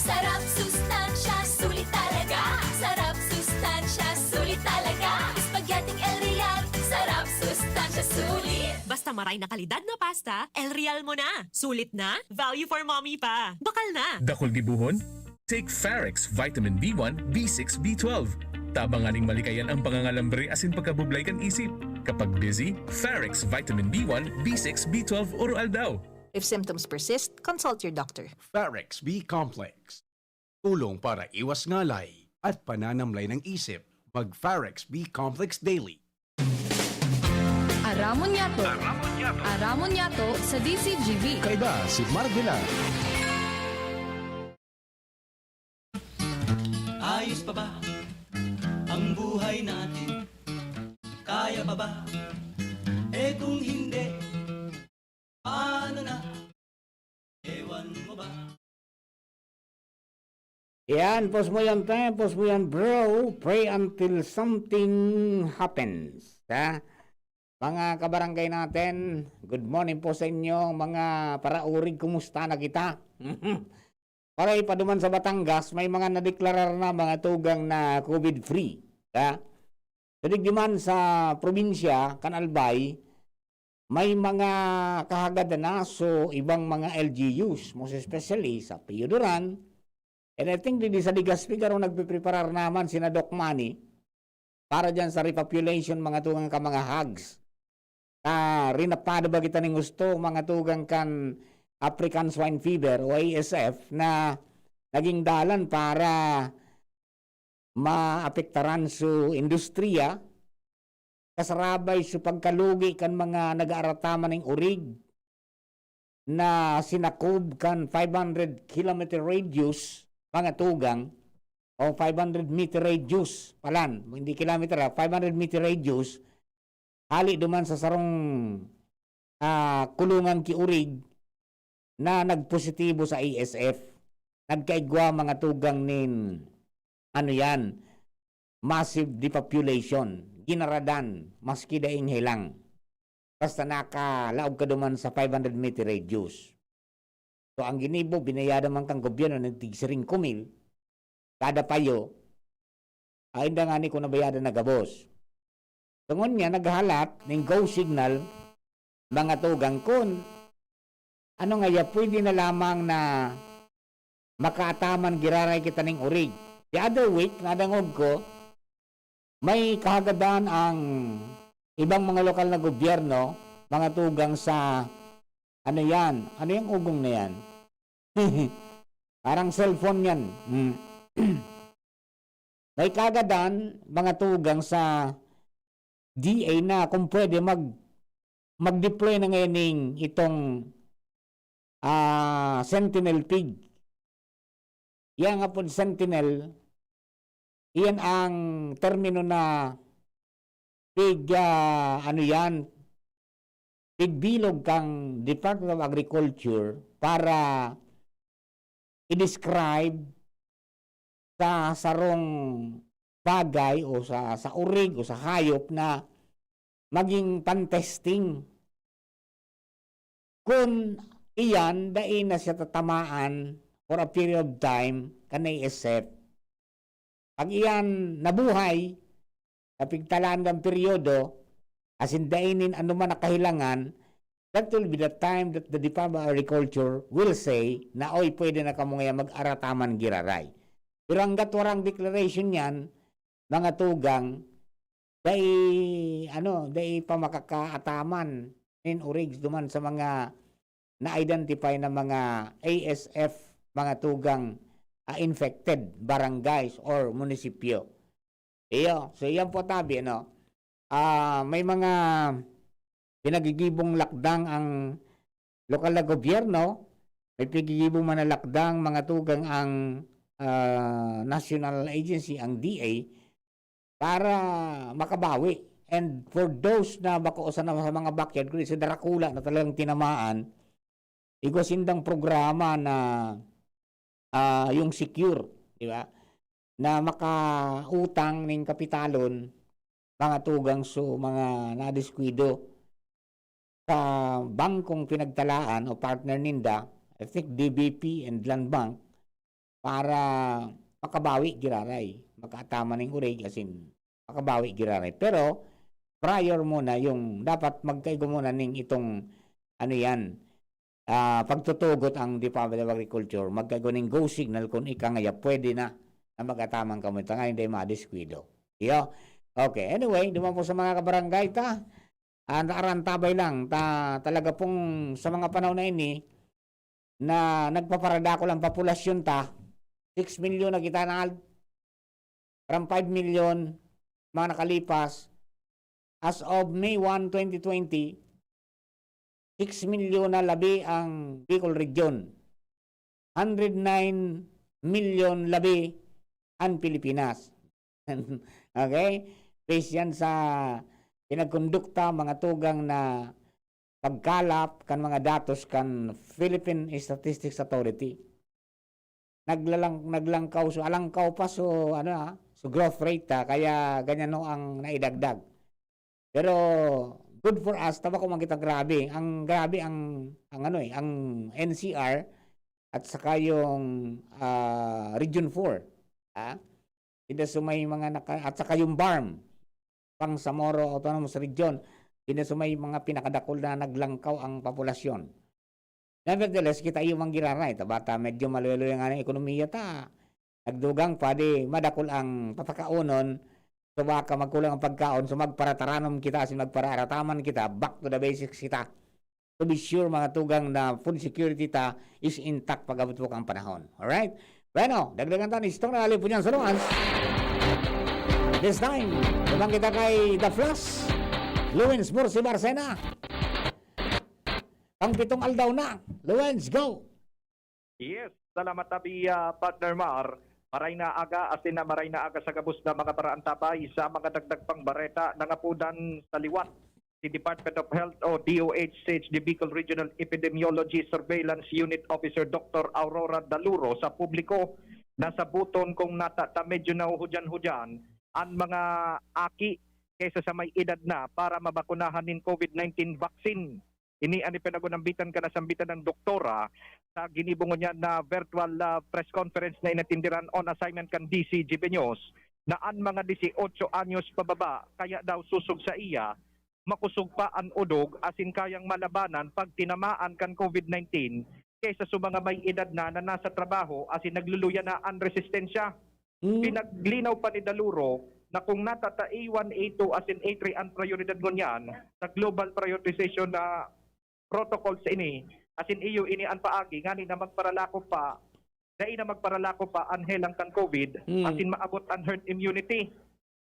Sarap, sustansya, sulit talaga. Sarap, sustansya, sulit talaga. Spaghetti El Real. Sarap, sustansya, sulit. Basta maray na kalidad na pasta, El Real mo na. Sulit na, value for mommy pa. Bakal na! Dakul gibohon? Take Farex Vitamin B one, B six, B twelve. Tabang nganing malikayan ang pangangalambre asin pagkabublay kan isip. Kapag busy, Farex Vitamin B one, B six, B twelve oro-aldaw. If symptoms persist, consult your doctor. Farex B Complex. Tulong para iwas ngalay at pananamlay ng isip. Mag Farex B Complex Daily. Aramon niyato. Aramon niyato sa D C G B. Kaiba si Marvela. Ayos pa ba ang buhay natin? Kaya pa ba? Eh kung hindi, paano na? Ewan mo ba? Yan, post mo yan, te. Post mo yan, bro. Pray until something happens. Ha? Mga kabarangay natin, good morning po sa inyo. Mga paraurig, kumusta na kita? Paray pa duman sa Batangas, may mga nadeklarar na mga tugang na COVID-free. Ha? Sadig duman sa probinsya kan Albay, may mga kahagadan na so ibang mga L G Us, most especially sa Pio Duran. And I think di sa Legazpi garo nagpipreparar naman sina Doc Manny para dyan sa repopulation, mga tugang ka mga hogs. Ta rinapado ba kita ning gusto, mga tugang kan African Swine Fever o A S F na naging dalan para maapektaran su industriya, kasarabay su pagkalugi kan mga nag-aarataman ning orig na sinakob kan five hundred kilometer radius, mga tugang, o five hundred meter radius palan, hindi kilometer ha, five hundred meter radius, hali duman sa sarong, ah, kulungan ki orig na nagpositibo sa A S F. Nagkaigwa mga tugang nin, ano yan, massive depopulation, ginaradan, maski daing helang. Basta nakalaog ka duman sa five hundred meter radius. So, ang ginibo, binayadan man kan gobyerno ng tig singko mil kada payo, ay, inda ngani ko nabayadan na gabos. Tungod niya, naghalat ning go signal, mga tugang, kun ano ngaya, pwede na lamang na makaataman giraray kita ning orig. The other week, nadangog ko, may kahagadan ang ibang mga lokal na gobyerno, mga tugang sa, ano yan? Ano yung ugong na yan? Parang cellphone yan. Hmm. May kagadan, mga tugang sa D A na kung pwede mag, mag-deploy na ngayon ning itong, ah, Sentinel pig. Yan nga po, Sentinel, iyan ang termino na pig, ah, ano yan, pigbilog kang Department of Agriculture para i-describe sa sarong bagay o sa, sa orig o sa hayop na maging pan-testing. Kun iyan, dai na siya tatamaan for a period of time kan A S F. Pag iyan nabuhay, sa pigtalaan kan peryodo, asin dai nin anoman na kahilangan, that will be the time that the Department of Agriculture will say na, "Oy, pwede na kamo ngayon mag-arataman giraray." Pero hanggat warang declaration yan, mga tugang, dai, ano, dai pa makakaataman nin orig duman sa mga na-identify na mga A S F, mga tugang, ah, infected barangays or munisipyo. Iyo, so iyan po tabi, ano, ah, may mga pinagigibong lakdang ang lokal na gobyerno, may pigigibong man na lakdang, mga tugang, ang, ah, national agency, ang D A, para makabawi. And for those na bako sa, sa mga backyard, kundi si Dracula na talagang tinamaan, igwa sindang programa na, ah, yung secure, di ba? Na makautang ning kapitalon, mga tugang so mga nadiskuido sa bangkong pinagtalaan o partner ninda, I think D B P and Land Bank, para makabawi giraray, makaataman ning urig, as in, makabawi giraray. Pero, prior muna yung dapat magkaigo muna ning itong, ano yan, ah, pagtutugot ang Department of Agriculture, magkaigo ning go signal kung ika ngaya pwede na, na mag-ataman kamo ito nga hindi madiskuido. Iyo. Okay, anyway, duman po sa mga kabarangay ta, ah, naarantabay lang ta, talaga pong sa mga panahon na ini, na nagpaparadakol ang populasyon ta, six milyon na kita na, from five milyon, mga nakalipas, as of May one, twenty twenty, six milyon na labi ang Bicol Region. Hundred nine milyon labi ang Pilipinas. Okay? Based yan sa pinagkondukta, mga tugang na pagkalap kan mga datos kan Philippine Statistics Authority. Naglalang-, naglangkaw, so alangkaw pa, so ano, ah, so growth rate, ah, kaya ganyan, no, ang naidagdag. Pero good for us, taba ko man kita grabe. Ang grabe ang, ang ano eh, ang N C R at saka yung, ah, Region four, ah. Hindi so may mga naka-, at saka yung BARMM, Bangsamoro Autonomous Region, hindi so may mga pinakadakul na naglangkaw ang populasyon. Nevertheless, kita iyo man giraray, ta bata medyo maluluya nga ang ekonomiya ta. Nagdugang pa, di madakul ang papakaonon. So, baka magkulang ang pagkaon, so magparataranom kita, asin magparaarataman kita, back to the basics kita. To be sure, mga tugang, na food security ta is intact pag-abot po kang panahon. Alright? Bueno, dagdagan ta ni Stone Rally po niyan sa Luans. This time, naman kita kay The Flash, Luwins Mursi Barcena. Ang pitong aldaw na. Luwins, go! Yes, salamat tabi, ah, partner Mar. Maray na aga, asin na maray na aga sa gabos na mga paraantabay sa mga dagdag pang bareta na ngapudan sa liwat. Si Department of Health o D O H C H, the Bicol Regional Epidemiology Surveillance Unit Officer Doctor Aurora Daluro sa publiko na sabuton kung nata ta medyo nahuhudyan-hudyan an mga aki kaysa sa may edad na para mabakunahan nin COVID nineteen vaccine. Ini an ipinagunambitan kan nasambitan na doktora sa ginibo ngunyan na virtual, ah, press conference na inatindiran on assignment kan D C G B News na an mga dieciocho anyos pababa kaya daw susog sa iya, makosog pa an odog asin kayang malabanan pag tinamaan kan COVID nineteen kaysa sa mga may edad na, na nasa trabaho asin nagluluya na an resistensya. Hmm. Pinaglinaw pa ni Daluro na kung nata ta A one, A two asin A three an prayoridad ngunyan sa global prioritization na protocols ini, asin iyo ini an paagi ngani na magparalako pa, dai na magparalako pa an helang kan COVID, Mm. asin maabot an herd immunity.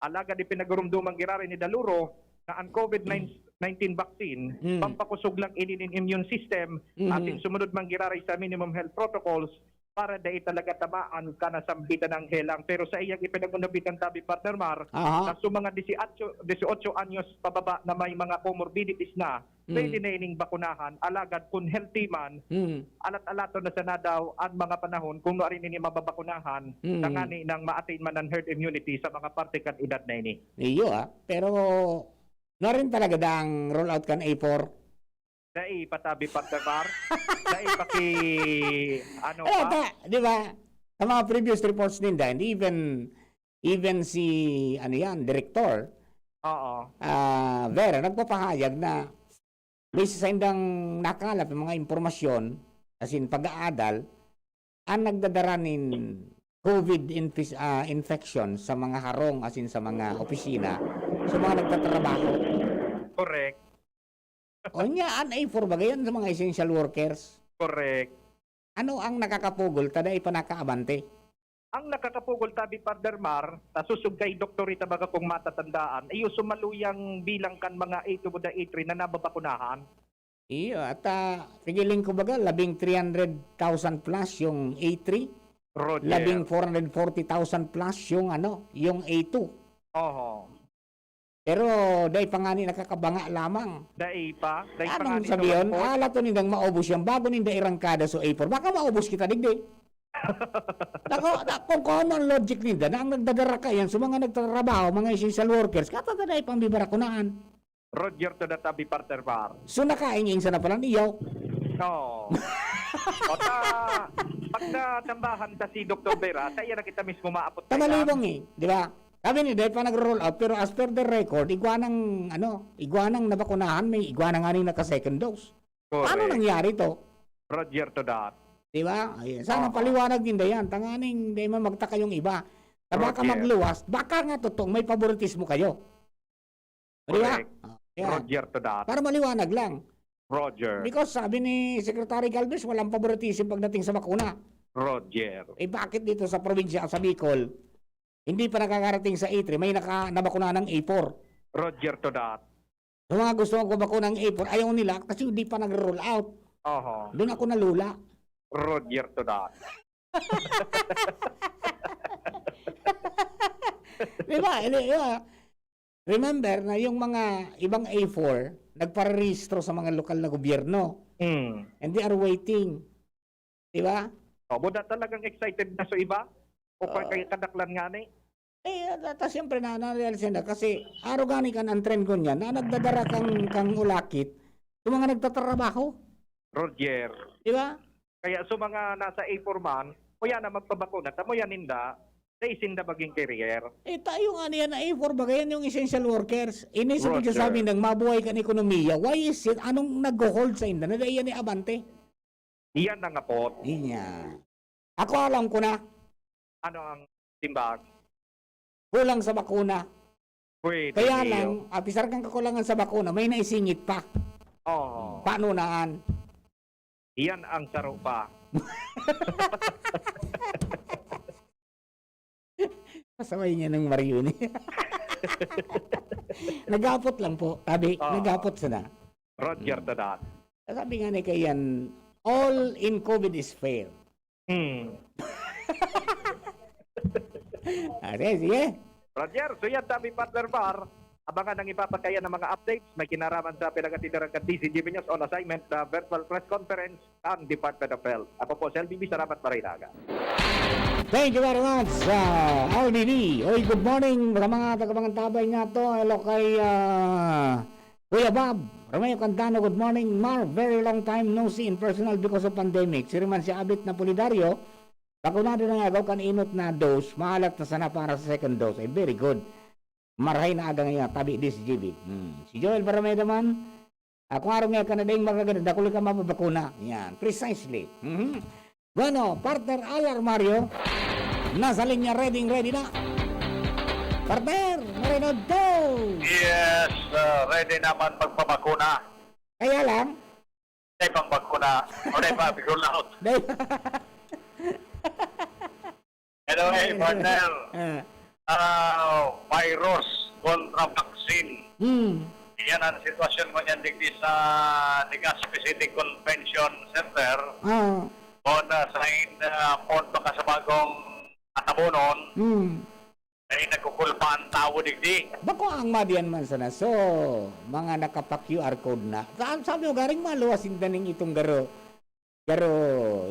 Alagad ipinagurumduman giraray ni Daluro na an COVID nineteen vaccine, Mm. pampakosog lang ini nin immune system, Mm. asin sumunod man giraray sa minimum health protocols para dai talaga tamaan kan nasambitan na helang. Pero sa iyang ipinaggunambitan tabi, partner Mar, Aha. na sa mga dieciocho, dieciocho anyos pababa na may mga comorbidities na, Mm. pwede na ining bakunahan. Alagad kung healthy man, Mm. alat-alaton na sana daw an mga panahon kung nuarin ini mababakunahan, Mm. tangani nang ma-attain man an herd immunity sa mga parte kan edad na ini. Iyo, ah. Pero nuarin talaga daang roll out kan A four? Dai pa tabi, partner Mar. Dai pa ki, ano Eh, pa? ta-, di ba? Sa mga previous reports ninda, and even, even si, ano yan, direktor, Oo. ah, Vera, nagpapahayag na may sa saindang nakalap yung mga impormasyon, as in, pag-aadal, ang nagdadara nin COVID infis-, ah, infection sa mga harong, as in, sa mga opisina, sa mga nagtatrabaho. Correct. O niya, an A four ba gayon sa mga essential workers? Correct. Ano ang nakakapugol ta dai pa nakaabante? Ang nakakapugol tabi, partner Mar, ta susog kay doktor ita baga kung matatandaan, iyo sumaluyang bilang kan mga A two buda A three na nababakunahan. Iyo, at, ah, pigiling ko baga, labing three hundred thousand plus yung A three, Roger. labing four hundred forty thousand plus yung, ano, yung A two. Oho. Pero dai pa ngani, nakakabanga lamang. Dai pa? Dai pa Anong ngani sabihon? Nawagpot? Ala to nindang maubos yan bago ninda irangkada so A four. Baka maubos kita digdi. Nako, na, kung, kung ano ang logic ninda, na ang nagdadara ka yan, so mga nagtatrabaho, mga essential workers, katatadai pang bibarakunaan. Roger to the tabi, partner Bar. So, nakainging sana pala niyaw. Oo. O ta, pagka tambahan ta si Doktor Vera, ta iyan na kita mismo maapot kailan. Tamalibong eh, di ba? Sabi ni, dahil pa nagro-roll out, pero as per the record, igwa ng, ano, igwa ng nabakunahan, may igwa na nga ning naka-second dose. Paano Correct. nangyari to? Roger to that. Di ba? Ayan. Sana Aha. paliwanag ninda yan. Tanganing di man magtaka yung iba. Na baka Roger. magluwas, baka nga totoong may favoritismo kayo. Di ba? Correct. Oh, yan. Roger to that. Para maliwanag lang. Roger. Because sabi ni Secretary Galvez, walang favoritism pagdating sa bakuna. Roger. Eh, bakit dito sa probinsya, sa Bicol, hindi pa nakakarating sa A three, may naka-, nabakuna ng A four? Roger to that. Yung mga gusto magpabakuna ng A four, ayaw nila kasi hindi pa nagro-roll out. Oho. Doon ako nalula. Roger to that. Di ba? Hindi, di ba? Remember na yung mga ibang A four, nagparehistro sa mga lokal na gobyerno. Mm. And they are waiting. Di ba? O, buda talagang excited na sa iba? O Ah. kaya kadaklan nga ni? Eh, ta-, ta-, siyempre na, na-realize na kasi araw gani kan ang trend ko niya na nagdadara kang, kang ulakit yung mga nagtatrabaho. Roger. Di ba? Kaya sa mga nasa A four man, muya na magpabakuna, ta muya ninda, dai sinda maging carrier. Eh, tayo nga niya na A four, baga yan yung essential workers. Ini sa Roger. pagsasabi ng mabuhay kan ekonomiya. Why is it? Anong nag-hold sa inda na dai yan iabante? Iyan ang apot. Inya. Ako alam ko na. Ano ang timbang? Kulang sa bakuna. Pwede Kaya niyo. lang, apisar kang kakulangan sa bakuna, may naisingit pa. Oo. Paano naan? Iyan ang saro pa. Pasaway niya ng Mario ni. Nagapot lang po, tabi. Oo. Nagapot sana. Roger Hmm. to that. Sabi nga ni Kayan, "All in COVID is fair." Hmm. Ah, sige, sige. Roger, so yan, tabi, partner Bar. Abangan ang iba pa kaya ng mga updates may kinaraman sa pinagatidaran kan D Z G B News on assignment na virtual press conference ang Department of Health. Ako po si L B B, salamat, maray na aga. Thank you very much, ah, L B B. Oy, good morning sa mga taga-Mangantabay nga to. Hello kay, ah, Kuya Bob Romeo Candano, good morning. Mar, very long time no see in personal because of pandemic. Siring man si Abit Napolidario, bakunado na nga daw kan inot na dose, mahalat na sana para sa second dose. Ay, very good. Marahay na aga ngayon, tabi D C G B. Hmm. Si Joel Barrameda man, ako nga rin nga ka na ding magaganda, dakul ka mapabakuna. Yan, precisely. Mhm. Bueno, partner Alar Mario, nasa linya, ready, ready na. Partner, Marinado! Yes, uh, ready naman magpabakuna. Kaya lang? May pang bakuna. O may pa, bigla out. Dahil Hello, eh, partner. Ah. Ah, virus kontra vaccine. Hmm. Yan ang sitwasyon mo niyan digdi sa Legazpi City Convention Center. Ah. On, ah, sa in, ah, on baka sa bagong atabonon, Hmm. ay nagkukulpa ang tawo digdi. Bako ang madiyan man sana. So, mga nakapa-Q R code na. Saan sabi mo, garing maluwas yung daning itong garo? Garo,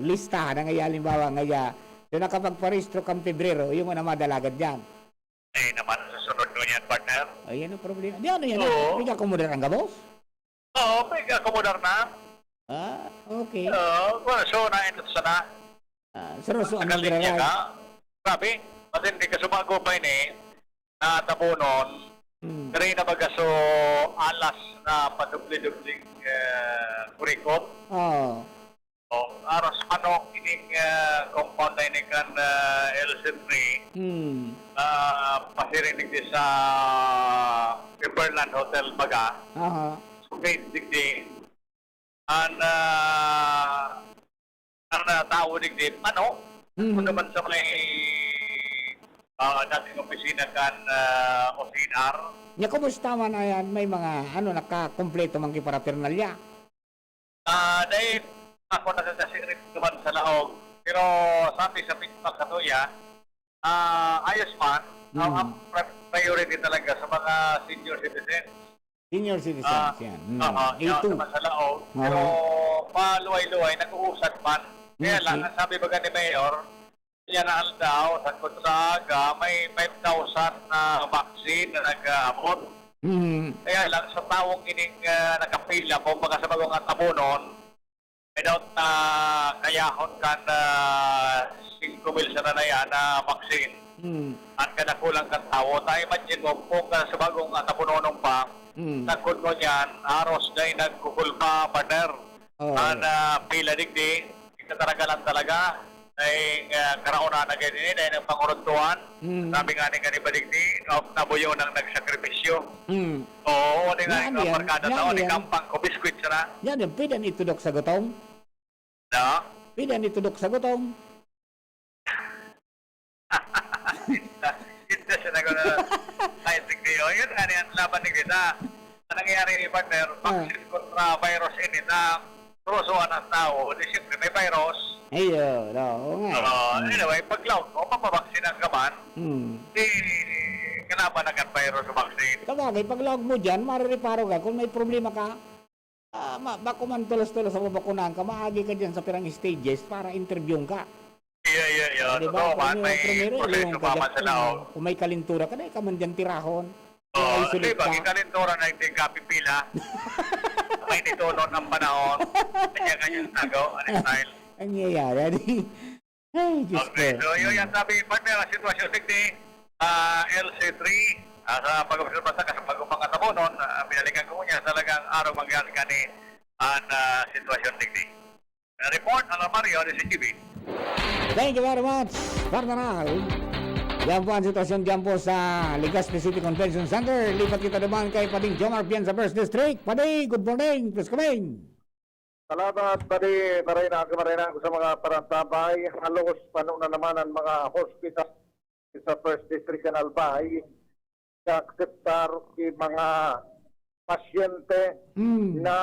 listahan na ngaya, halimbawa, ngaya, so nakapagparehistro kang Pebrero, yung na madalagad dyan. Eh, naman, susunod mo yan, partner. Ayan ang problema. Di ano yan? Oo. May kakomodar ang gabos? Oo, may kakomodar na. Ah, okay. Oo, well, so, na ito sana. Ah, seryoso ang Kasi niya magraray. Nga, grabe, matindi ka sumago pa ini, natabonon, Hmm. Diri na baga so alas na padoble-dobleng, eh, kurikot. Oo. O, aras manok ining, eh, compound na ini kan, eh, L C three. Hmm. Ah, pasiring digdi sa Riverland Hotel baga. Aha. Straight digdi. An, ah, an, ah, tawo digdi, ano? Mhm. Kung naman sa may, ah, dating opisina kan, ah, O C N R. Nya, kumusta man ayan? May mga, ano, nakakumpleto man ki paraphernalia? Ah, dahil ako nakakasirit naman sa laog. Pero sabi sa feedback sa tuya, Ah, ayos man. Ang, Mm. ang pri-, priority talaga sa mga senior citizens. Senior citizens, Ah, yan. Mm. oo, A two. Sa Masalaog. Oo. Pero paluway-luway, nag-uusad man. Kaya Okay. lang, ang sabi baga ni Mayor, yan na aldaw, sa Gonzaga, may five thousand na vaccine na nag-aabot. Mm. Kaya lang, sa taong ining, ah, nakapila, kumbaga sa bagong atabonon, without na kayahon kan, ah, singko mil sana na yan na vaccine. Hmm. Ang kadakulang kan tawo. Ta imagine mo, kung, ah, sa bagong atabonon pa, Hmm. sagkod mo niyan, haros dai nagkukulba, partner. Oo. Ang, ah, pila digdi, ikataragalan talaga. Dahil, ah, karauna na ganyan, dahil ng panguruntuan. Hmm. Sabi nga ni Kani Badigdi, of nabuyo nang nagsakripisyo. Hmm. Oo, di nga, Yan, yung yan. Barkada Yan, tao, di yan. Kampang ko, biskwit sana. Yan, yan. Pwede na itudok sa gutom. No? Pwede na itudok sa gutom. Hindi siya nag-, ay, sige, oh, yun nga, yan, laban ni kita. Ang nangyayari ni partner, Ah. vaccine kontra virus ini na prosoan ang tao. Di siyempre, may virus. Ayun, oo nga. Oo, Hmm. anyway, pag laog mo, mapabaksin ang kaban, Hmm. di kalaban na kan virus sa vaccine. Sabagay, pag laog mo dyan, marireparo ka kung may problema ka. Ah, ma-, bako man tulos-tulos sa babakunahan ka, maagi ka dyan sa pirang stages para interviewon ka. Iya, iya, iya. Ah, di ba? Totoo man, Kung may primero, proseso iyon pa ka man dyan, sa laog. Kung, kung may kalintura ka, dai ka man dyan tirahon. Oo, Isolate di ba? Ka. May kalintura na hindi kapipila. May nitonon ang panahon. Kanya kanyang tagaw, ang style. Ang nangyayari, di? Ay, Diyos Okay, ko. so yun Hmm. yan. Sabi, partner, ang sitwasyon digdi, ah, L C three, ah, sa pag-obserba sa kasabagong mga tabonon, ah, binalikan ko niya, talagang araw mangyari kani ang, ah, sitwasyon digdi. Ah, report, Alan Mario, D C G B. Thank you very much, Partner Al. Yan po ang sitwasyon dyan po sa Legazpi City Convention Center. Lipat kita naman kay Pading Jomar Pian sa First District. Padi, good morning. Please come in. Salamat, Padi. Maray na, maray na ako sa mga parantabay. Halos pano na naman ang mga hospital sa First District kan Albay. Naakseptar ki mga pasyente Hmm. na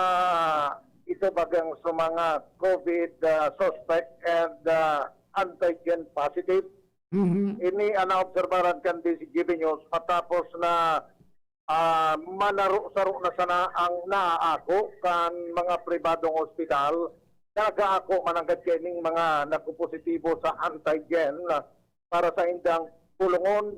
ito bagang sa mga COVID, ah, suspect and, ah, antigen positive. Mhm. Ini ang naobserbaran kan D C G B News matapos na, ah, manaro-saro na sana ang naaako kan mga pribadong ospital na nag-aako mananggad kaining mga nagpopositibo sa antigen para sa indang bulungon.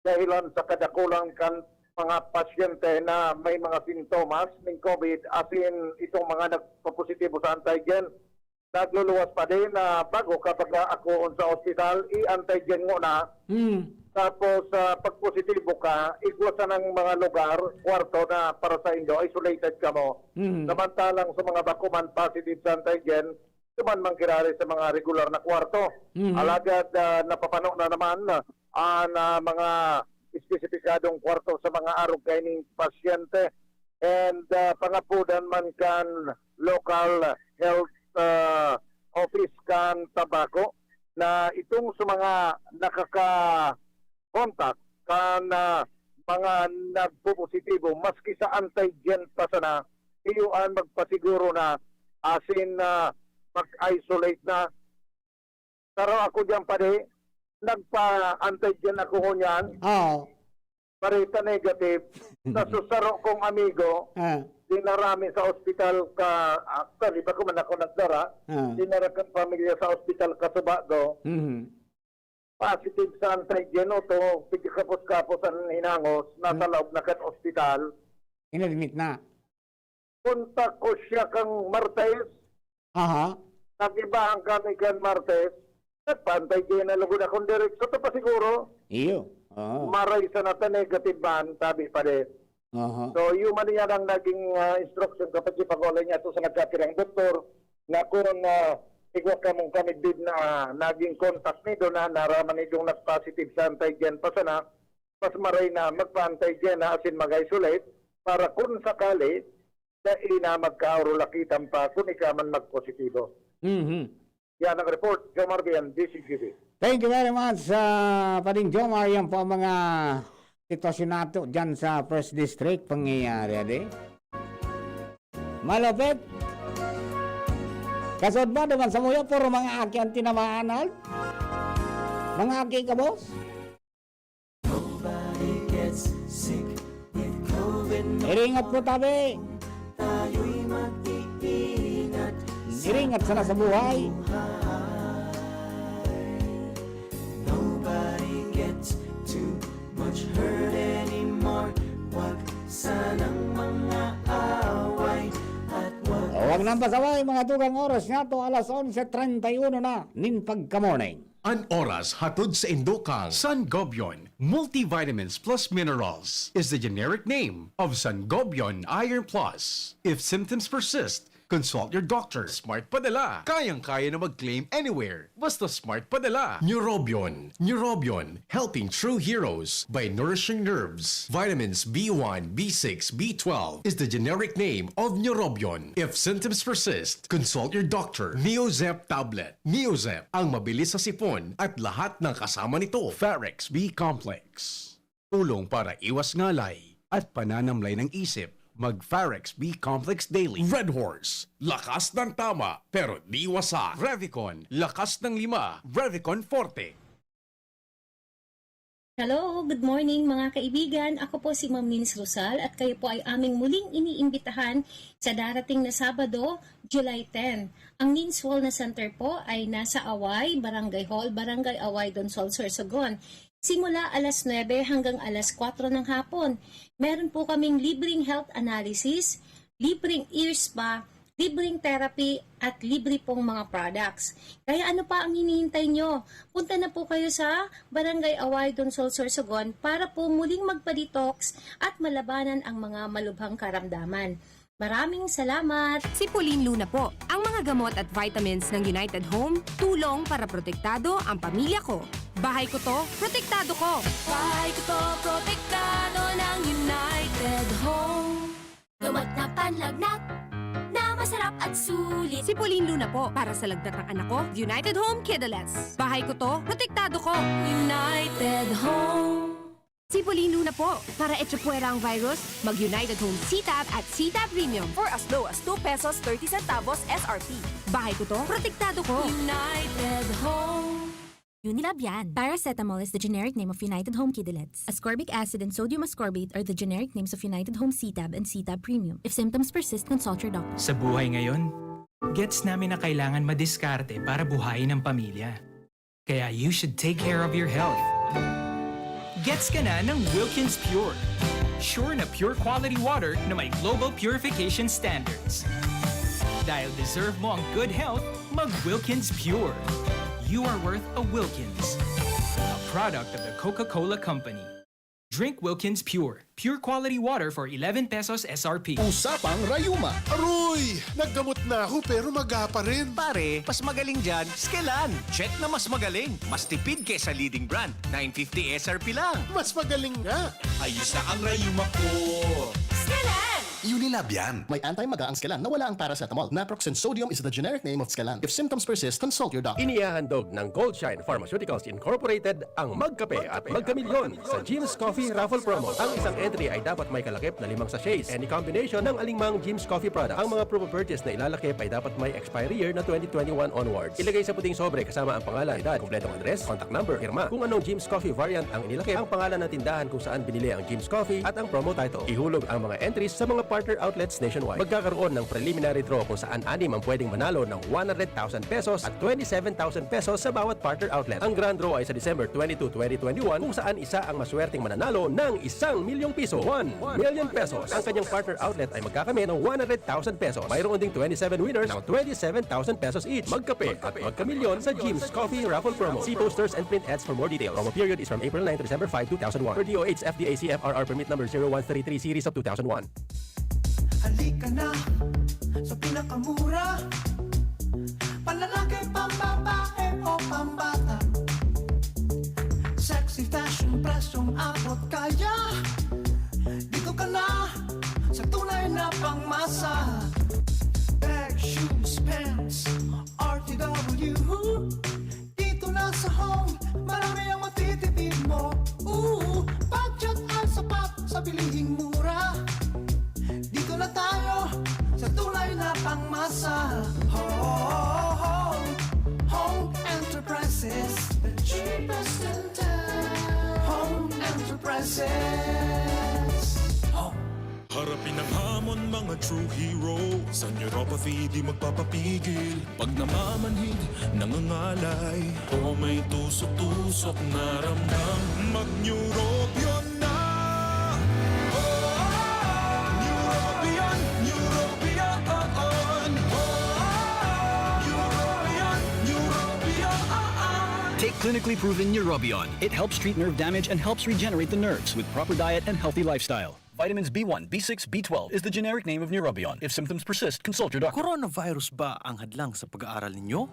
Dahilan sa kadakulan kan mga pasyente na may mga sintomas ning COVID, asin itong mga nagpapositibo sa antigen, nagluluwas pa din na bago ka pag-aakoon sa ospital, i-antigen ngona. Hmm. Tapos, ah, pag positibo ka, igwa sa nang mga lugar, kwarto na para sa indo, isolated ka mo. Hmm. Samantalang sa mga bakuman positive sa antigen, duman man giraray sa mga regular na kwarto. Mhm. Alagad, ah, napapano na naman, ah, na mga espesipikadong kwarto sa mga arog kaining pasyente. And, ah, pangapodan man kan local health, ah, office kan Tabaco na itong sa mga nakaka-contact kan, ah, mga nagpopositibo, maski sa antigen pa sana, iyo an magpasiguro na asin, ah, mag-isolate na. Pero ako diyan, pare, nagpa-antigen ako ngunyan. Oo. Pare, ta negative. Sa susaro kong amigo, Ah. dinara mi sa ospital ka, actually, bako man ako nagdara, Ah. dinara kan pamilya sa ospital ka Subago. Mhm. Positive sa antigen, to, pigkakapos-kapos an hinangos, nasa Hmm. laog na kan ospital. Inadmit na. Kontak ko siya kang Martes. Aha. Nag-ibahan kami kan Martes. Nagpa-antigen na lugod akong diretso. Ito pa siguro. Iyo. Oo. Maray sa nata negative man, sabi pa din. Aha. So, yun man yan ang naging, ah, instruction kapag ipagwalay niya ito sa nagkapirang doktor na kung, ah, igwa ka mong kamidbid na naging contact nido na naraman nidong nag-positive sa antigen pa sana, mas maray na magpa-antigen na asin mag-isolate para kung sakali, dai na magkaorolakitan pa kung ika man magpositibo. Mhm. Yan ang report, Jomar Bian, D C G B. Thank you very much, ah, Pading Jomar. Yan po ang mga sitwasyon nato dyan sa First District, pangyayari, adi. Malupit. Kasod ba naman sa muya, puro mga aki ang tinamaan, Al? Mga aki ka, boss? Nobody gets sick with COVID. Iringat po tabi. Tayo'y mag-iingat. Iringat sana sa buhay. Nobody gets too much hurt anymore. Wag sanang mga away at wag Huwag nang pasaway, mga dugang oras nga to, alas onse treinta y uno na nin pagka-morning. An oras hatod sa indokang Sangobion Multivitamins Plus Minerals is the generic name of Sangobion Iron Plus. If symptoms persist, consult your doctor. Smart padala. Kayang-kaya na mag-claim anywhere. Basta smart padala. Neurobion. Neurobion. Helping true heroes by nourishing nerves. Vitamins B one, B six, B twelve is the generic name of Neurobion. If symptoms persist, consult your doctor. Neozep tablet. Neozep, ang mabilis sa sipon at lahat ng kasama nito. Farex B Complex. Tulong para iwas ngalay at pananamlay ng isip. Mag Farex B Complex Daily. Red Horse, lakas ng tama pero di wasa. Revicon, lakas ng lima. Revicon Forte. Hello, good morning mga kaibigan. Ako po si Ma'am Nins Rosal at kayo po ay aming muling iniimbitahan sa darating na Sabado, July ten. Ang Nins Wellness Center po ay nasa Away, Barangay Hall, Barangay Away, Donsol, Sorsogon. Simula alas nuebe hanggang alas kwatro ng hapon. Meron po kaming libreng health analysis, libreng ear spa, libreng therapy, at libre pong mga products. Kaya ano pa ang hinihintay nyo? Punta na po kayo sa Barangay Away, Donsol, Sorsogon para po muling magpa-detox at malabanan ang mga malubhang karamdaman. Maraming salamat! Si Pauline Luna po. Ang mga gamot at vitamins ng United Home, tulong para protektado ang pamilya ko. Bahay ko to, protektado ko. Bahay ko to, protektado ng United Home. Gamot na panlagnat, na masarap at sulit. Si Pauline Luna po, para sa lagnat ng anak ko, United Home Kidulets. Bahay ko to, protektado ko. United Home. Si Pauline Luna po, para echapuwera ang virus, mag United Home C-Tab at C-Tab Premium. For as low as two pesos thirty centavos S R P. Bahay ko to, protektado ko. United Home. Unilab yan. Paracetamol is the generic name of United Home Kidulets. Ascorbic acid and sodium ascorbate are the generic names of United Home C-Tab and C-Tab Premium. If symptoms persist, consult your doctor. Sa buhay ngayon, gets namin na kailangan madiskarte para buhayin ang pamilya. Kaya you should take care of your health. Gets ka na ng Wilkins Pure. Sure na pure quality water na may global purification standards. Dahil deserve mo ang good health, mag Wilkins Pure. You are worth a Wilkins. A product of the Coca-Cola Company. Drink Wilkins Pure. Pure quality water for eleven pesos S R P. Usapang Rayuma. Aroy! Naggamot na ako pero maga pa rin. Pare, mas magaling dyan, Skelan. Check na mas magaling. Mas tipid kesa leading brand. Nine fifty S R P lang. Mas magaling nga. Ayos na ang rayuma ko. Unilab yan. May anti-maga ang Skelan na wala ang paracetamol. Naproxen sodium is the generic name of Skelan. If symptoms persist, consult your doctor. Inihahandog ng Goldshine Pharmaceuticals Incorporated ang Magkape at Magkamilyon sa Jim's Coffee Raffle Promo. Ang isang entry ay dapat may kalakip na limang sachets. Any combination ng alingmang Jim's Coffee product. Ang mga proof of purchase na ilalakip ay dapat may expiry year na twenty twenty-one onwards. Ilagay sa puting sobre kasama ang pangalan, edad, kompletong address, contact number, pirma. Kung anong Jim's Coffee variant ang inilakip, ang pangalan ng tindahan kung saan binili ang Jim's Coffee at ang promo title. Ihulog ang mga entries sa mga partner outlets nationwide. Magkakaroon ng preliminary draw kung saan anim ang pwedeng manalo ng one hundred thousand pesos at twenty-seven thousand pesos sa bawat partner outlet. Ang grand draw ay sa December twenty-two, twenty twenty-one, kung saan isa ang maswerteng mananalo ng isang milyong piso, one million pesos. Ang kanyang partner outlet ay magkakamit ng one hundred thousand pesos. Mayroon ding twenty-seven winners ng twenty-seven thousand pesos each. Magkape at magkamilyon sa Jim's Coffee Raffle Promo. See posters and print ads for more details. Promo period is from April nine to December five, two thousand one. Per D O H F D A C F R R permit number zero one three three series of two thousand one. Halika na sa pinakamura. Panlalaki, pambabae o pambata. Sexy fashion, presyong abot kaya. Dito ka na sa tunay na pangmasa. Bag, shoes, pants, R T W. Dito na sa Home, marami ang matitipid mo. Ooh, budget ay sapat sa bilihing mura. Dito na tayo sa tunay na pangmasa. Home, Home Enterprises, the cheapest Harapin ang hamon, mga true hero. Sa neuropathy, di magpapapigil. Pag namamanhid, nangangalay, o may tusok-tusok na ramdam, mag-Neurobion na! Oh, Neurobion, Neurobion! Oh, Neurobion, Neurobion! Take clinically proven Neurobion. It helps treat nerve damage and helps regenerate the nerves with proper diet and healthy lifestyle. Vitamins B one, B six, B twelve is the generic name of Neurobion. If symptoms persist, consult your doctor. Coronavirus ba ang hadlang sa pag-aaral ninyo?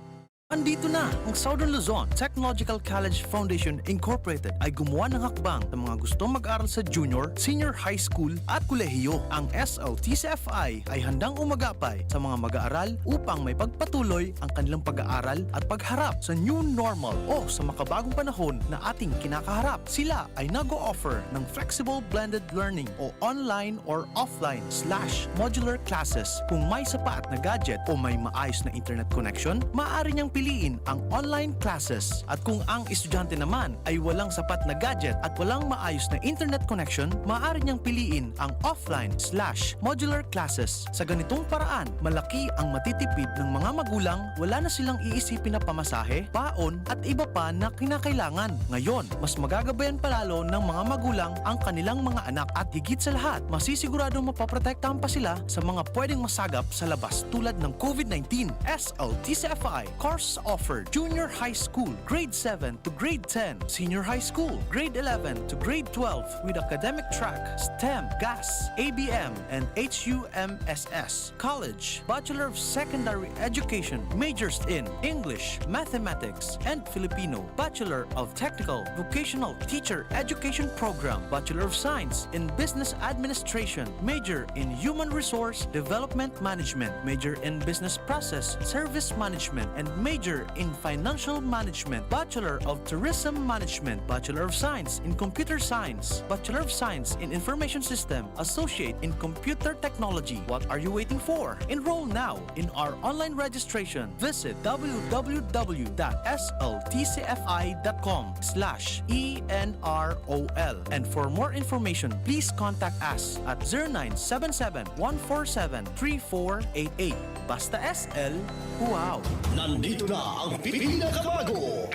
Andito na ang Southern Luzon Technological College Foundation Incorporated ay gumawa ng hakbang sa mga gustong mag-aral sa junior, senior high school at kolehiyo. Ang S L T C F I ay handang umagapay sa mga mag-aaral upang may pagpatuloy ang kanilang pag-aaral at pagharap sa new normal o sa makabagong panahon na ating kinakaharap. Sila ay nag-o-offer ng flexible blended learning o online or offline slash modular classes. Kung may sapat na gadget o may maayos na internet connection, maaari niyang piliin ang online classes. At kung ang estudyante naman ay walang sapat na gadget at walang maayos na internet connection, maaari niyang piliin ang offline slash modular classes. Sa ganitong paraan, malaki ang matitipid ng mga magulang, wala na silang iisipin na pamasahe, baon, at iba pa na kinakailangan. Ngayon, mas magagabayan pa lalo ng mga magulang ang kanilang mga anak at higit sa lahat, masisiguradong mapoprotektahan pa sila sa mga pwedeng masagap sa labas tulad ng COVID nineteen. S L T C F I, courses offered: junior high school, grade seven to grade ten, senior high school, grade eleven to grade twelve, with academic track, STEM, GAS, A B M, and H U M S S. College, Bachelor of Secondary Education, majors in English, Mathematics, and Filipino, Bachelor of Technical Vocational Teacher Education Program, Bachelor of Science in Business Administration, major in Human Resource Development Management, major in Business Process Service Management, and major in Financial Management, Bachelor of Tourism Management, Bachelor of Science in Computer Science, Bachelor of Science in Information System, Associate in Computer Technology. What are you waiting for? Enroll now in our online registration. Visit w w w dot s l t c f i dot com slash e n r o l. And for more information, please contact us at zero nine seven seven, one four seven, three four eight eight. Basta S L, wow! Nandito na ang pinakabago.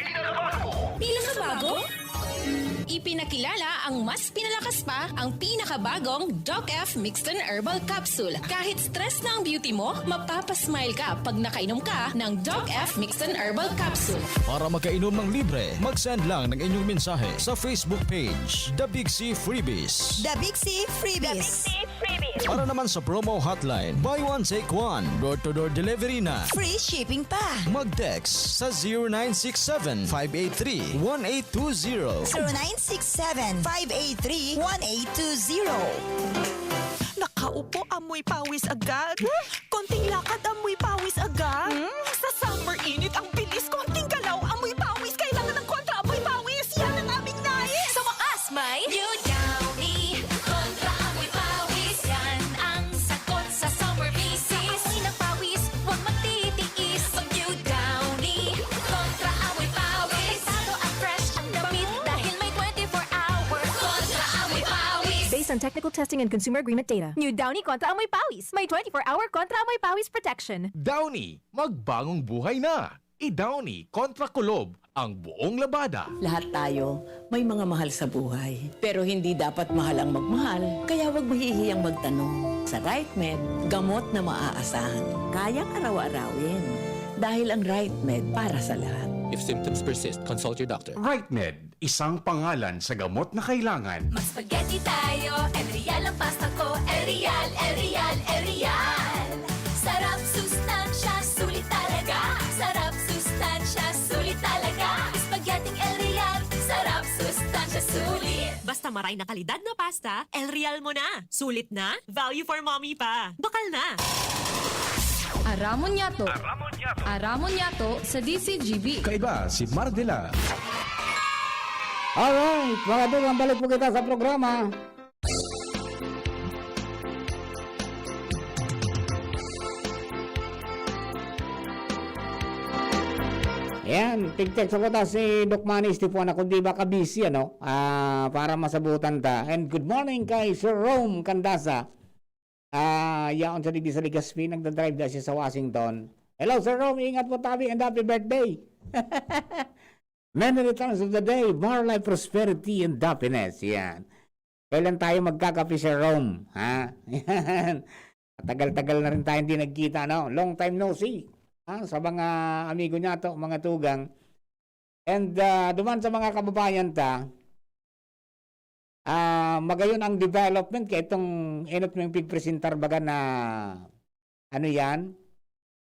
Pinakabago? Ipinakilala ang mas pinalakas pa, ang pinakabagong Doc F Mixton Herbal Capsule. Kahit stress na ang beauty mo, mapapasmile ka pag nakainom ka ng Doc F Mixton Herbal Capsule. Para makainom ng libre, mag-send lang ng inyong mensahe sa Facebook page, The Big C Freebies. The Big C Freebies. Para naman sa promo hotline, buy one, take one, door-to-door delivery na. Free shipping pa. Mag-text sa zero nine six seven, five eight three, one eight two zero. Zero nine six seven, five eight three, one eight two zero. Nakaupo, amoy pawis agad. Konting lakad, amoy pawis agad. Sa summer init, ang bilis. Konting galaw, amoy pawis. Kailangan ng kontra amoy pawis. Yan ang aming nais. Sa wakas, may New Downy Kontra Amoy Pawis. Yan ang sagot sa summer misis. Amoy ng pawis, huwag magtitiis. Mag New Downy Kontra Amoy Pawis. Protektado at fresh ang damit dahil may twenty-four hour Kontra Amoy Pawis. Based on technical testing and consumer agreement data. New Downy Kontra Amoy Pawis. May twenty-four hour Kontra Amoy Pawis protection. Downy, magbagong buhay na! I-Downy Kontra Kulob ang buong labada. Lahat tayo may mga mahal sa buhay, pero hindi dapat mahal ang magmahal, kaya huwag mahihiyang magtanong. Sa Right Med, gamot na maaasahan, kayang araw-arawin. Dahil ang Right Med para sa lahat. If symptoms persist, consult your doctor. Right Med, isang pangalan sa gamot na kailangan. Mag-spaghetti tayo, El Real ang pasta ko, El Real, El Real, El Real. Sarap, sustansya, sulit talaga. Sarap, sustansya, sulit talaga. Spaghetti El Real, sarap, sustansya, sulit. Basta maray na kalidad na pasta, El Real mo na. Sulit na, value for mommy pa. Bakal na! Aramon Yato. Aramon Yato sa D Z G B. Kaiba si Mardila. Alright, mga dugang, balik po kita sa programa. Ayan, tig-text ako ta si Doc Manny Estepuan, ako di ba ka-busy, ano? Ah, para masabutan ta. And good morning kay Sir Rome Candasa. Ah, yaon sa digdi sa Legazpi, nagdadrive na siya sa Washington. Hello, Sir Rome, ingat po tabi and happy birthday. Many returns of the day, more life, prosperity, and happiness. Yan. Kailan tayo magkakape, Sir Rome? Ha? Yan. Tagal-tagal na rin tayo hindi nagkita, no? Long time no see. Ha? Sa mga amigo niya to, mga tugang. And, ah, duman sa mga kababayan ta, ah, magayon ang development kay itong enot mong pigpresentar baga na, ano yan?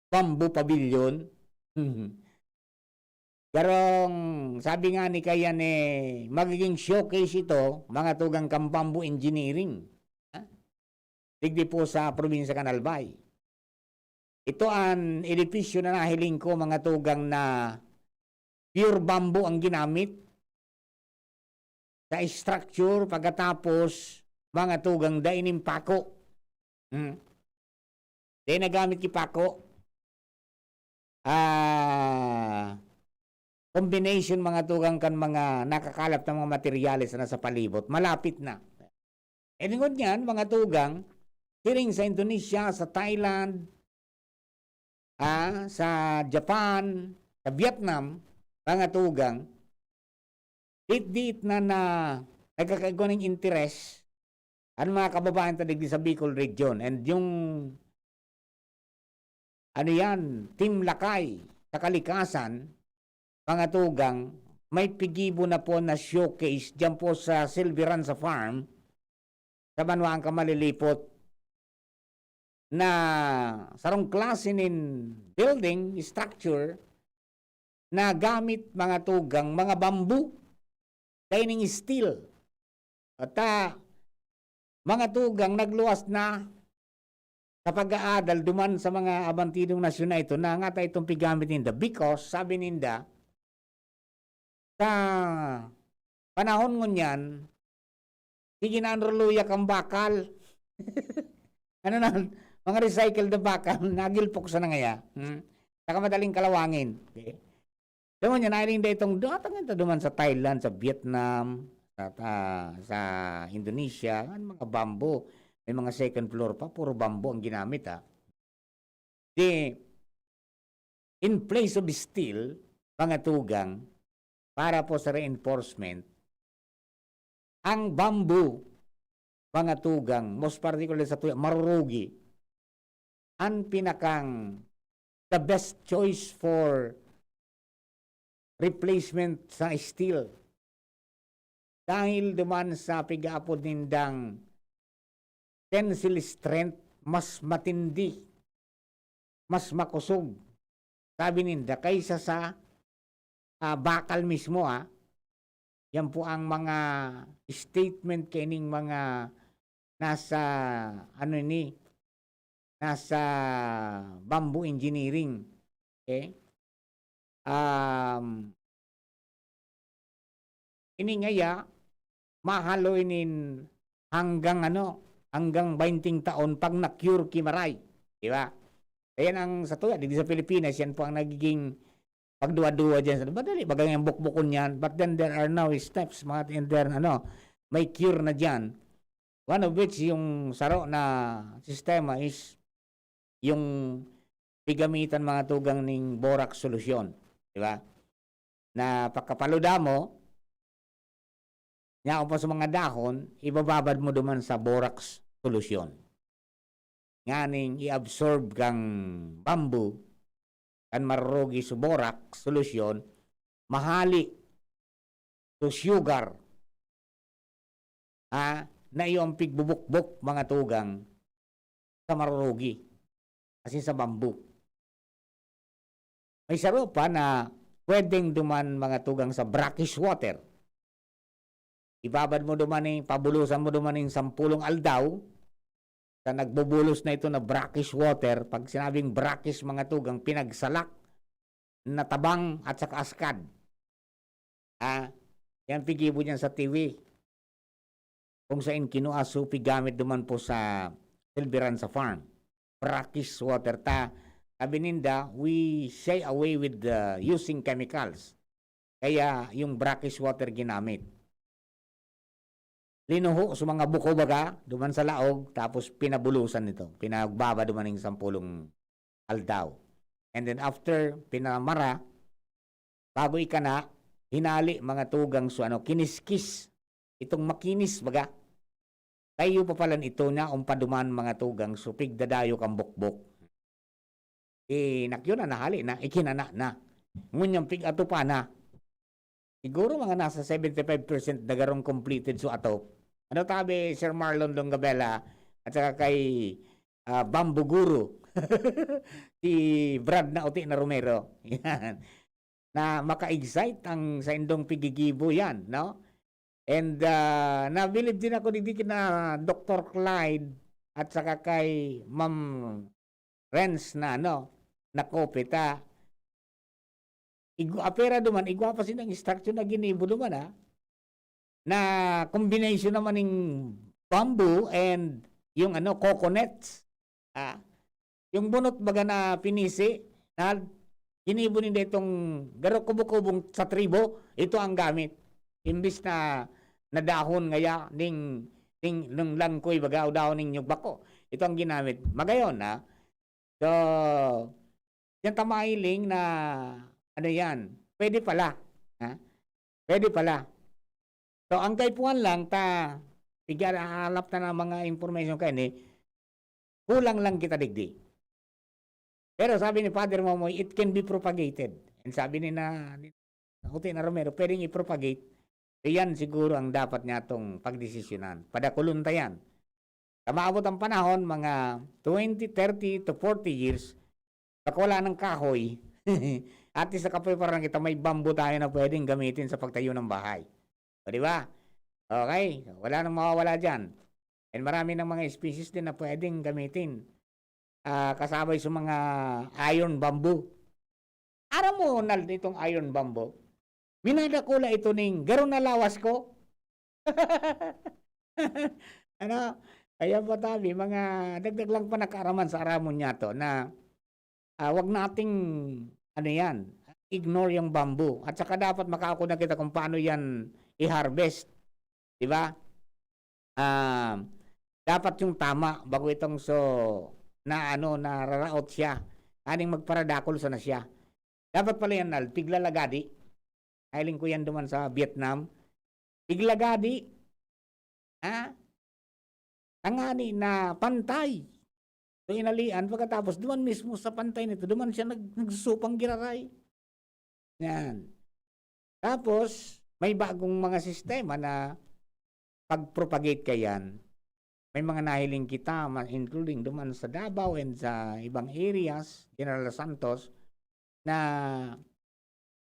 Bamboo Pavilion. Garong sabi nga ni Kayan, eh, magiging showcase ito, mga tugang kan bamboo engineering. Ha? Digdi po sa probinsya kan Albay. Ito an edipisyo na nahiling ko, mga tugang, na pure bamboo ang ginamit sa structure, pagkatapos mga tugang dai nin pako. Hmm. Dai nagamit ki pako. Ah, combination, mga tugang, kan mga nakakalap na mga materyales na nasa palibot. Malapit na. E, lingkod niyan, mga tugang, siring sa Indonesia, sa Thailand, ah, sa Japan, sa Vietnam, mga tugang, diit-diit na, na nagkakaigwa ning interes an mga kababayan ta digdi sa Bicol Region. And yung, ano yan, Team Lakay sa Kalikasan, mga tugang, may pigibo na po na showcase diyan po sa Silveranza Farm, sa banwaan kan Malilipot, na sarong klase nin building structure na gamit, mga tugang, mga bamboo, dai nin steel. At, ah, mga tugang, nagluwas na sa pag-aadal duman sa mga abantidong nasyon na ito na ngata itong pigamit ninda, because, sabi ninda, sa panahon ngunyan, sige na an ruluya kan bakal. Ano na, mga recycled na bakal, nagilpok sa nangaya. Hmm? Saka madaling kalawangin. Okay? So, ngunyan, nailing da itong datang ito duman sa Thailand, sa Vietnam, sa, ah, sa Indonesia, ang mga bamboo. May mga second floor pa, puro bamboo ang ginamit, ah. Di, in place of steel, mga tugang, para po sa reinforcement, ang bamboo, mga tugang, most particularly sa tuya, marurugi. Ang pinakang, the best choice for replacement sa steel. Dahil duman sa pig-aapod nindang tensile strength, mas matindi, mas makosog, sabi ninda, kaysa sa, ah, bakal mismo, ah. Yan po ang mga statement kaining mga nasa, ano ini, nasa bamboo engineering. Okay? Um, ini ngaya, mahaloy nin hanggang ano, hanggang bainting taon pag na-cure ki maray. Di ba? Ayan ang sa tuya, digdi sa Pilipinas, yan po ang nagiging pagduwa-duwa dyan. Madali, baga yung bukbukon yan. But then there are now steps, mga, and then, ano, may cure na dyan. One of which, yung saro na sistema is yung pigamitan, mga tugang, ning borax solusyon. Di ba? Na pagkapaluda mo, nyaon pa sa mga dahon, ibababad mo duman sa borax solusyon. Nganing i-absorb kang bamboo, kan marurugi sa borax solusyon, mahali to sugar. Ha? Na iyo ang pigbubukbok, mga tugang, sa marurugi. Kasi sa bamboo. May saro pa na pwedeng duman, mga tugang, sa brackish water. Ibabad mo duman ning, pabulosan mo duman ning sampulong aldaw, sa nagbubulos na ito na brackish water. Pag sinabing brackish, mga tugang, pinagsalak, natabang at saka askad. Ah, yan pigibo niyan sa T V. Kung sain kinua, supig gamit duman po sa Silveranza Farm. Brackish water ta, Sabi ninda, we shy away with the using chemicals. Kaya yung brackish water ginamit. Linuho sa mga buko baga, duman sa laog, tapos pinabulusan nito. Pinagbaba duman ning sampulong aldaw. And then after, pinamara, bago ikana, hinali mga tugang so ano, kiniskis. Itong makinis baga. Kayo pa palan ito na umpaduman mga tugang so pigdadayo kan bukbok. Eh, nakyo na, nahali na, ikinana na. Ngunyan pig-atopa na. Siguro mga nasa seventy-five percent na garong completed so atop. Ano tabi, Sir Marlon Longabella at saka kay, ah, Bamboo Guru, si Brad na uti na Romero. Yan. Na maka-excite ang saindong pigigibo yan, no? And, ah, nabilib din ako digdi kina Doktor Clyde at saka kay Ma'am Renz na ano, na kopeta. Igu-, apera duman, igwa pa sinang structure na ginibo duman, ah. Na combination naman ning bamboo and yung ano, coconuts. Ah, yung bunot baga na pinisi, na ginibo ninda itong garo kubo-kubong sa tribo, ito ang gamit. Imbis na, na dahon ngaya ning, ning, ning langkoy baga o dahon ning nyug, bako. Ito ang ginamit. Magayon, ha? So, yan ta mahiling na, ano yan, pwede pala. Ha? Pwede pala. So, ang kaipuhan lang, ta, pigahalap ta na mga information kaini, kulang lang kita digdi. Pero sabi ni Father Momoy, it can be propagated. And sabi ni na, ni Uti na Romero, pwedeng i-propagate. So, yan siguro ang dapat niya tong pagdesisyonan. Padakulon ta yan. Sa maabot ang panahon, mga twenty, thirty to forty years, pag wala ng kahoy, at least nakaprepara na kita, may bamboo tayo na pwedeng gamitin sa pagtayo ng bahay. O, di ba? Okay, wala nang mawawala dyan. And marami ng mga species din na pwedeng gamitin. Ah, kasabay sa mga iron bamboo. Aram mo, Nald, itong iron bamboo? Minadakula ito ning garo na lawas ko. Ano? Kaya po tabi, mga dagdag lang pa nakaaraman sa aramon niya to na, ah, wag nating, ano yan, ignore yung bamboo. At saka dapat makaako na kita kung paano yan i-harvest. Di ba? Ah, dapat yung tama, bago itong so, na ano, nararaot siya. Aning magparadakol sana siya. Dapat pala yan, Nald, piglalagadi. Hiling ko yan duman sa Vietnam. Piglalagadi. Ha? Tangani na pantay. So, inalian, pagkatapos, duman mismo sa pantay nito, duman siya nag-, nagsusupang giraray. Yan. Tapos, may bagong mga sistema na pag-propagate kayan. May mga nahiling kita, ma-, including duman sa Davao and sa ibang areas, General Santos, na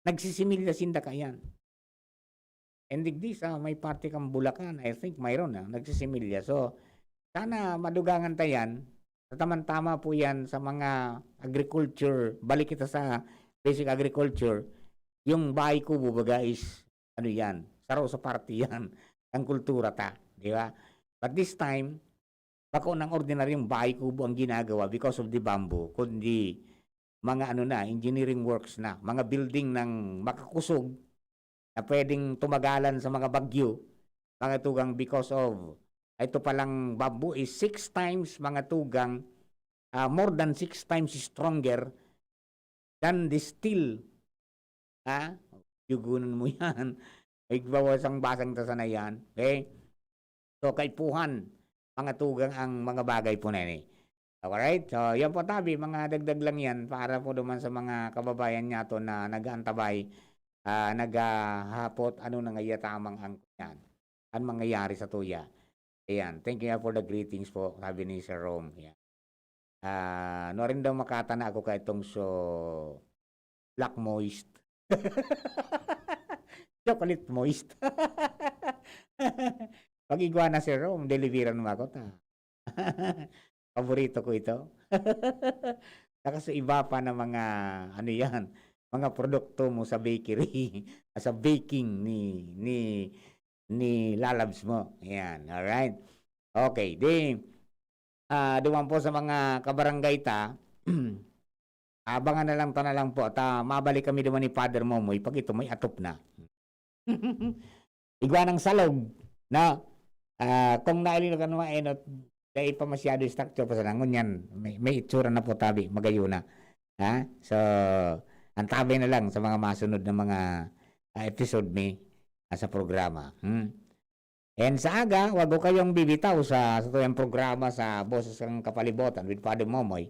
nagsisimilya sinda kayan. And digdi sa may parte kang Bulacan, I think mayroon na, nagsisimilya. So, sana madugangan ta yan. Sa tamang-tama po yan sa mga agriculture, balik kita sa basic agriculture, yung bahay kubo baga is, ano yan, saro sa parte yan, ang kultura ta, di ba? But this time, bako ng ordinaryong bahay kubo ang ginagawa because of the bamboo, kundi mga ano na, engineering works na, mga building ng makakusog na pwedeng tumagalan sa mga bagyo, mga tugang, because of, ito palang bamboo is six times, mga tugang, ah, more than six times stronger than the steel. Ha? Yugunan mo yan. May basang-basang ta sana yan. Okay? So, kaipuhan, mga tugang ang mga bagay po na ini. Alright? So, yan po tabi, mga dagdag lang yan para po duman sa mga kababayan niya to na nag-aantabay, ah, naghahapot, ano na nga iya tamang ang yan. Ano mangyayari sa tuya? Ayan. Thank you for the greetings po, sabi ni Sir Rome. Ayan. Ah, nuarin daw makatana ako ka itong so Black Moist. Chocolate Moist. Pag igwa na, Sir Rome, deliveran mo ako, ta. Paborito ko ito. Saka sa iba pa na mga, ano yan, mga produkto mo sa bakery, sa baking ni, ni, ni Lalabs mo. Ayan, alright. Okay, di, ah, duman po sa mga kabarangay ta, Abangan na lang ta na lang po at, ah, mabalik kami duman ni Father Momoy pag ito may atop na. Igwa ng salog, no? Ah, kung naililog ang mga enot, dai pa masyado structure pa sana. Ngunyan, may, may itsura na po tabi, magayo na. Ha? So, antabay na lang sa mga masunod na mga, ah, episode mi, ah, sa programa. Hmm? And sa aga, wag ko kayong bibitaw sa, sa tuyang programa sa Boses ng Kapalibotan with Father Momoy.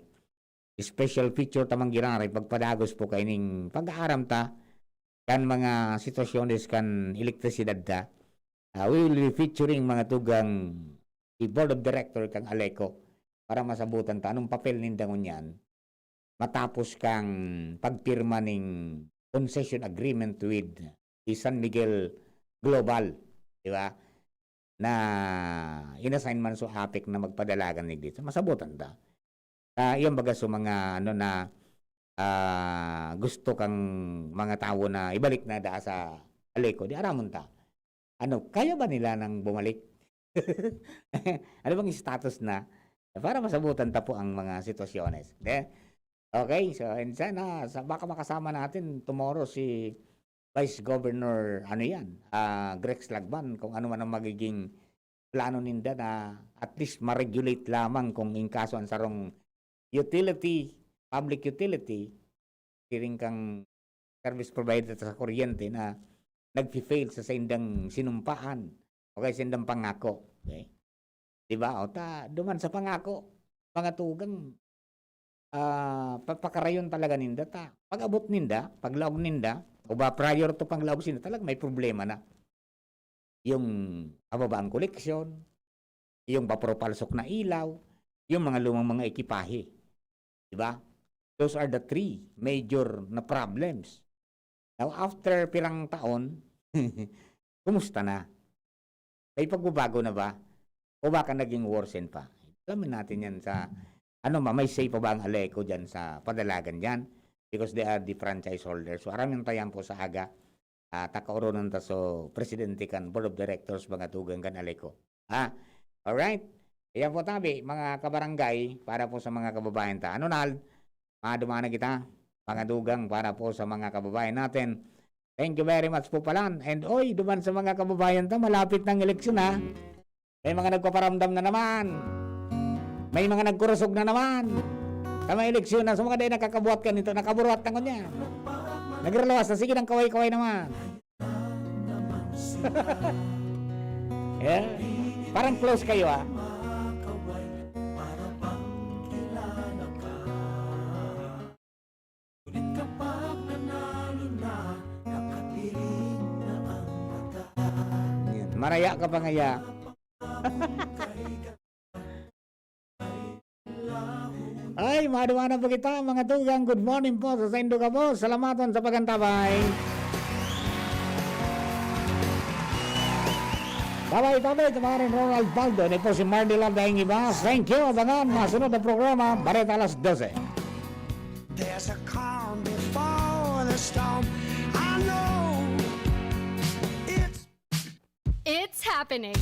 Special feature ta man giraray pagpadagos po kaining pag-aaram ta kan mga sitwasyones kan elektrisidad ta. Ah, we will be featuring mga tugang si Board of Director kang Aleco para masabutan ta anong papel ninda ngunyan matapos kang pagpirma ning concession agreement with the San Miguel Global, di ba? Na inassign man sa APEC na magpadalagan ni dito. Masabutan ta. Ah, iyan baga sa mga ano na, ah, gusto kang mga tawo na ibalik na daa sa Aleco, di aramon ta. Ano, kaya ba nila nang bumalik? Ano bang status na? Para masabutan ta po ang mga sitwasyones. De? Okay, so, and sana, sa, baka makasama natin tomorrow si Vice Governor, ano yan, ah, Grex Lagban, kung ano man ang magiging plano ninda na at least ma-regulate lamang kung in kaso ang sarong utility, public utility, siring kang service provider sa kuryente na nagfi-fail sa saindang sinumpaan o kaya saindang pangako. Okay? Di ba? O ta, duman sa pangako, mga tugang, ah, pa-, pakarayon talaga ninda ta. Pag-abot ninda, paglaog ninda, o ba prior to paglaog sinda, talaga may problema na. Yung kababaang koleksyon, yung papropalsok na ilaw, yung mga lumang mga ekipahe. Di ba? Those are the three major na problems. Now, after pirang taon, kumusta na? May pagbabago na ba? O baka naging worsen pa? Alamin natin yan sa, ano ma, may say pa ba ang Aleco dyan sa padalagan dyan? Because they are the franchise holders. So, aramin ta yan po sa aga. Ah, takaoronon ta so presidente kan board of directors, mga tugang kan Aleco. Ah, alright. Ayan po tabi, mga kabarangay, para po sa mga kababayan ta. Ano, Nal? Maduman na kita, mga dugang, para po sa mga kababayan natin. Thank you very much po pala. And oy, duman sa mga kababayan ta, malapit ng eleksyon, ha. May mga nagpaparamdam na naman. May mga nagkurusog na naman. Tama, eleksyon na. Sa mga dahil nakakabuhat ka nito, nakaburuhat na ngunyan. Nagralawas na, sige ng kaway-kaway naman. Yeah. Parang close kayo, ah. Yan. Maraya ka pa ngaya. Ay, maduwa na po kita, mga tugang. Good morning po sa saindo gabos. Salamaton sa pagantabay. Babay-babay, kamarin Ronald Baldo. Ni po si Mardy Love, daing iba. Thank you. Abangan, masunod na programa, Bareta alas dose. There's a calm before the storm. I know it's It's happening!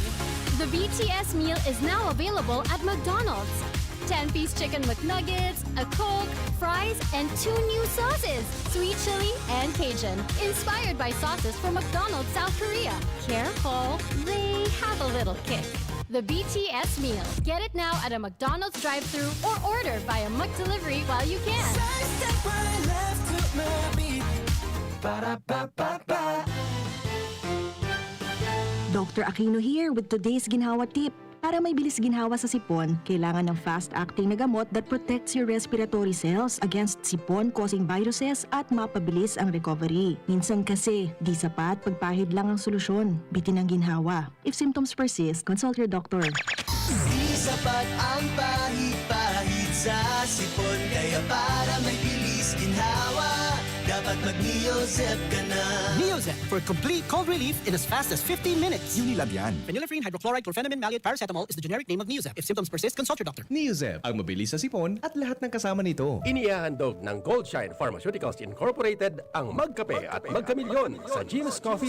The B T S meal is now available at McDonald's. Ten-piece chicken McNuggets, a Coke, fries, and two new sauces, sweet chili and Cajun, inspired by sauces from McDonald's South Korea. Careful, they have a little kick. The B T S meal. Get it now at a McDonald's drive-thru or order via McDelivery while you can. Sa step right left to my beat. Ba-da-ba-ba-ba. Doctor Aquino here with today's ginhawa tip. Para may bilis ginhawa sa sipon, kailangan ng fast-acting na gamot that protects your respiratory cells against sipon-causing viruses at mapabilis ang recovery. Minsan kasi, di sapat pagpahid lang ang solusyon. Bitin ang ginhawa. If symptoms persist, consult your doctor. Di sapat ang pahid-pahid sa sipon, kaya para may bilis ginhawa, dapat mag-Neozep ka na. Neozep for complete cold relief in as fast as fifteen minutes. Unilab yan. Phenylephrine hydrochloride chlorphenamine maleate paracetamol is the generic name of Neozep. If symptoms persist, consult your doctor. Neozep, ang mabilis sa sipon at lahat ng kasama nito. Inihahandog ng Goldshine Pharmaceuticals Incorporated ang Magkape at Magkamilyon sa Genius Coffee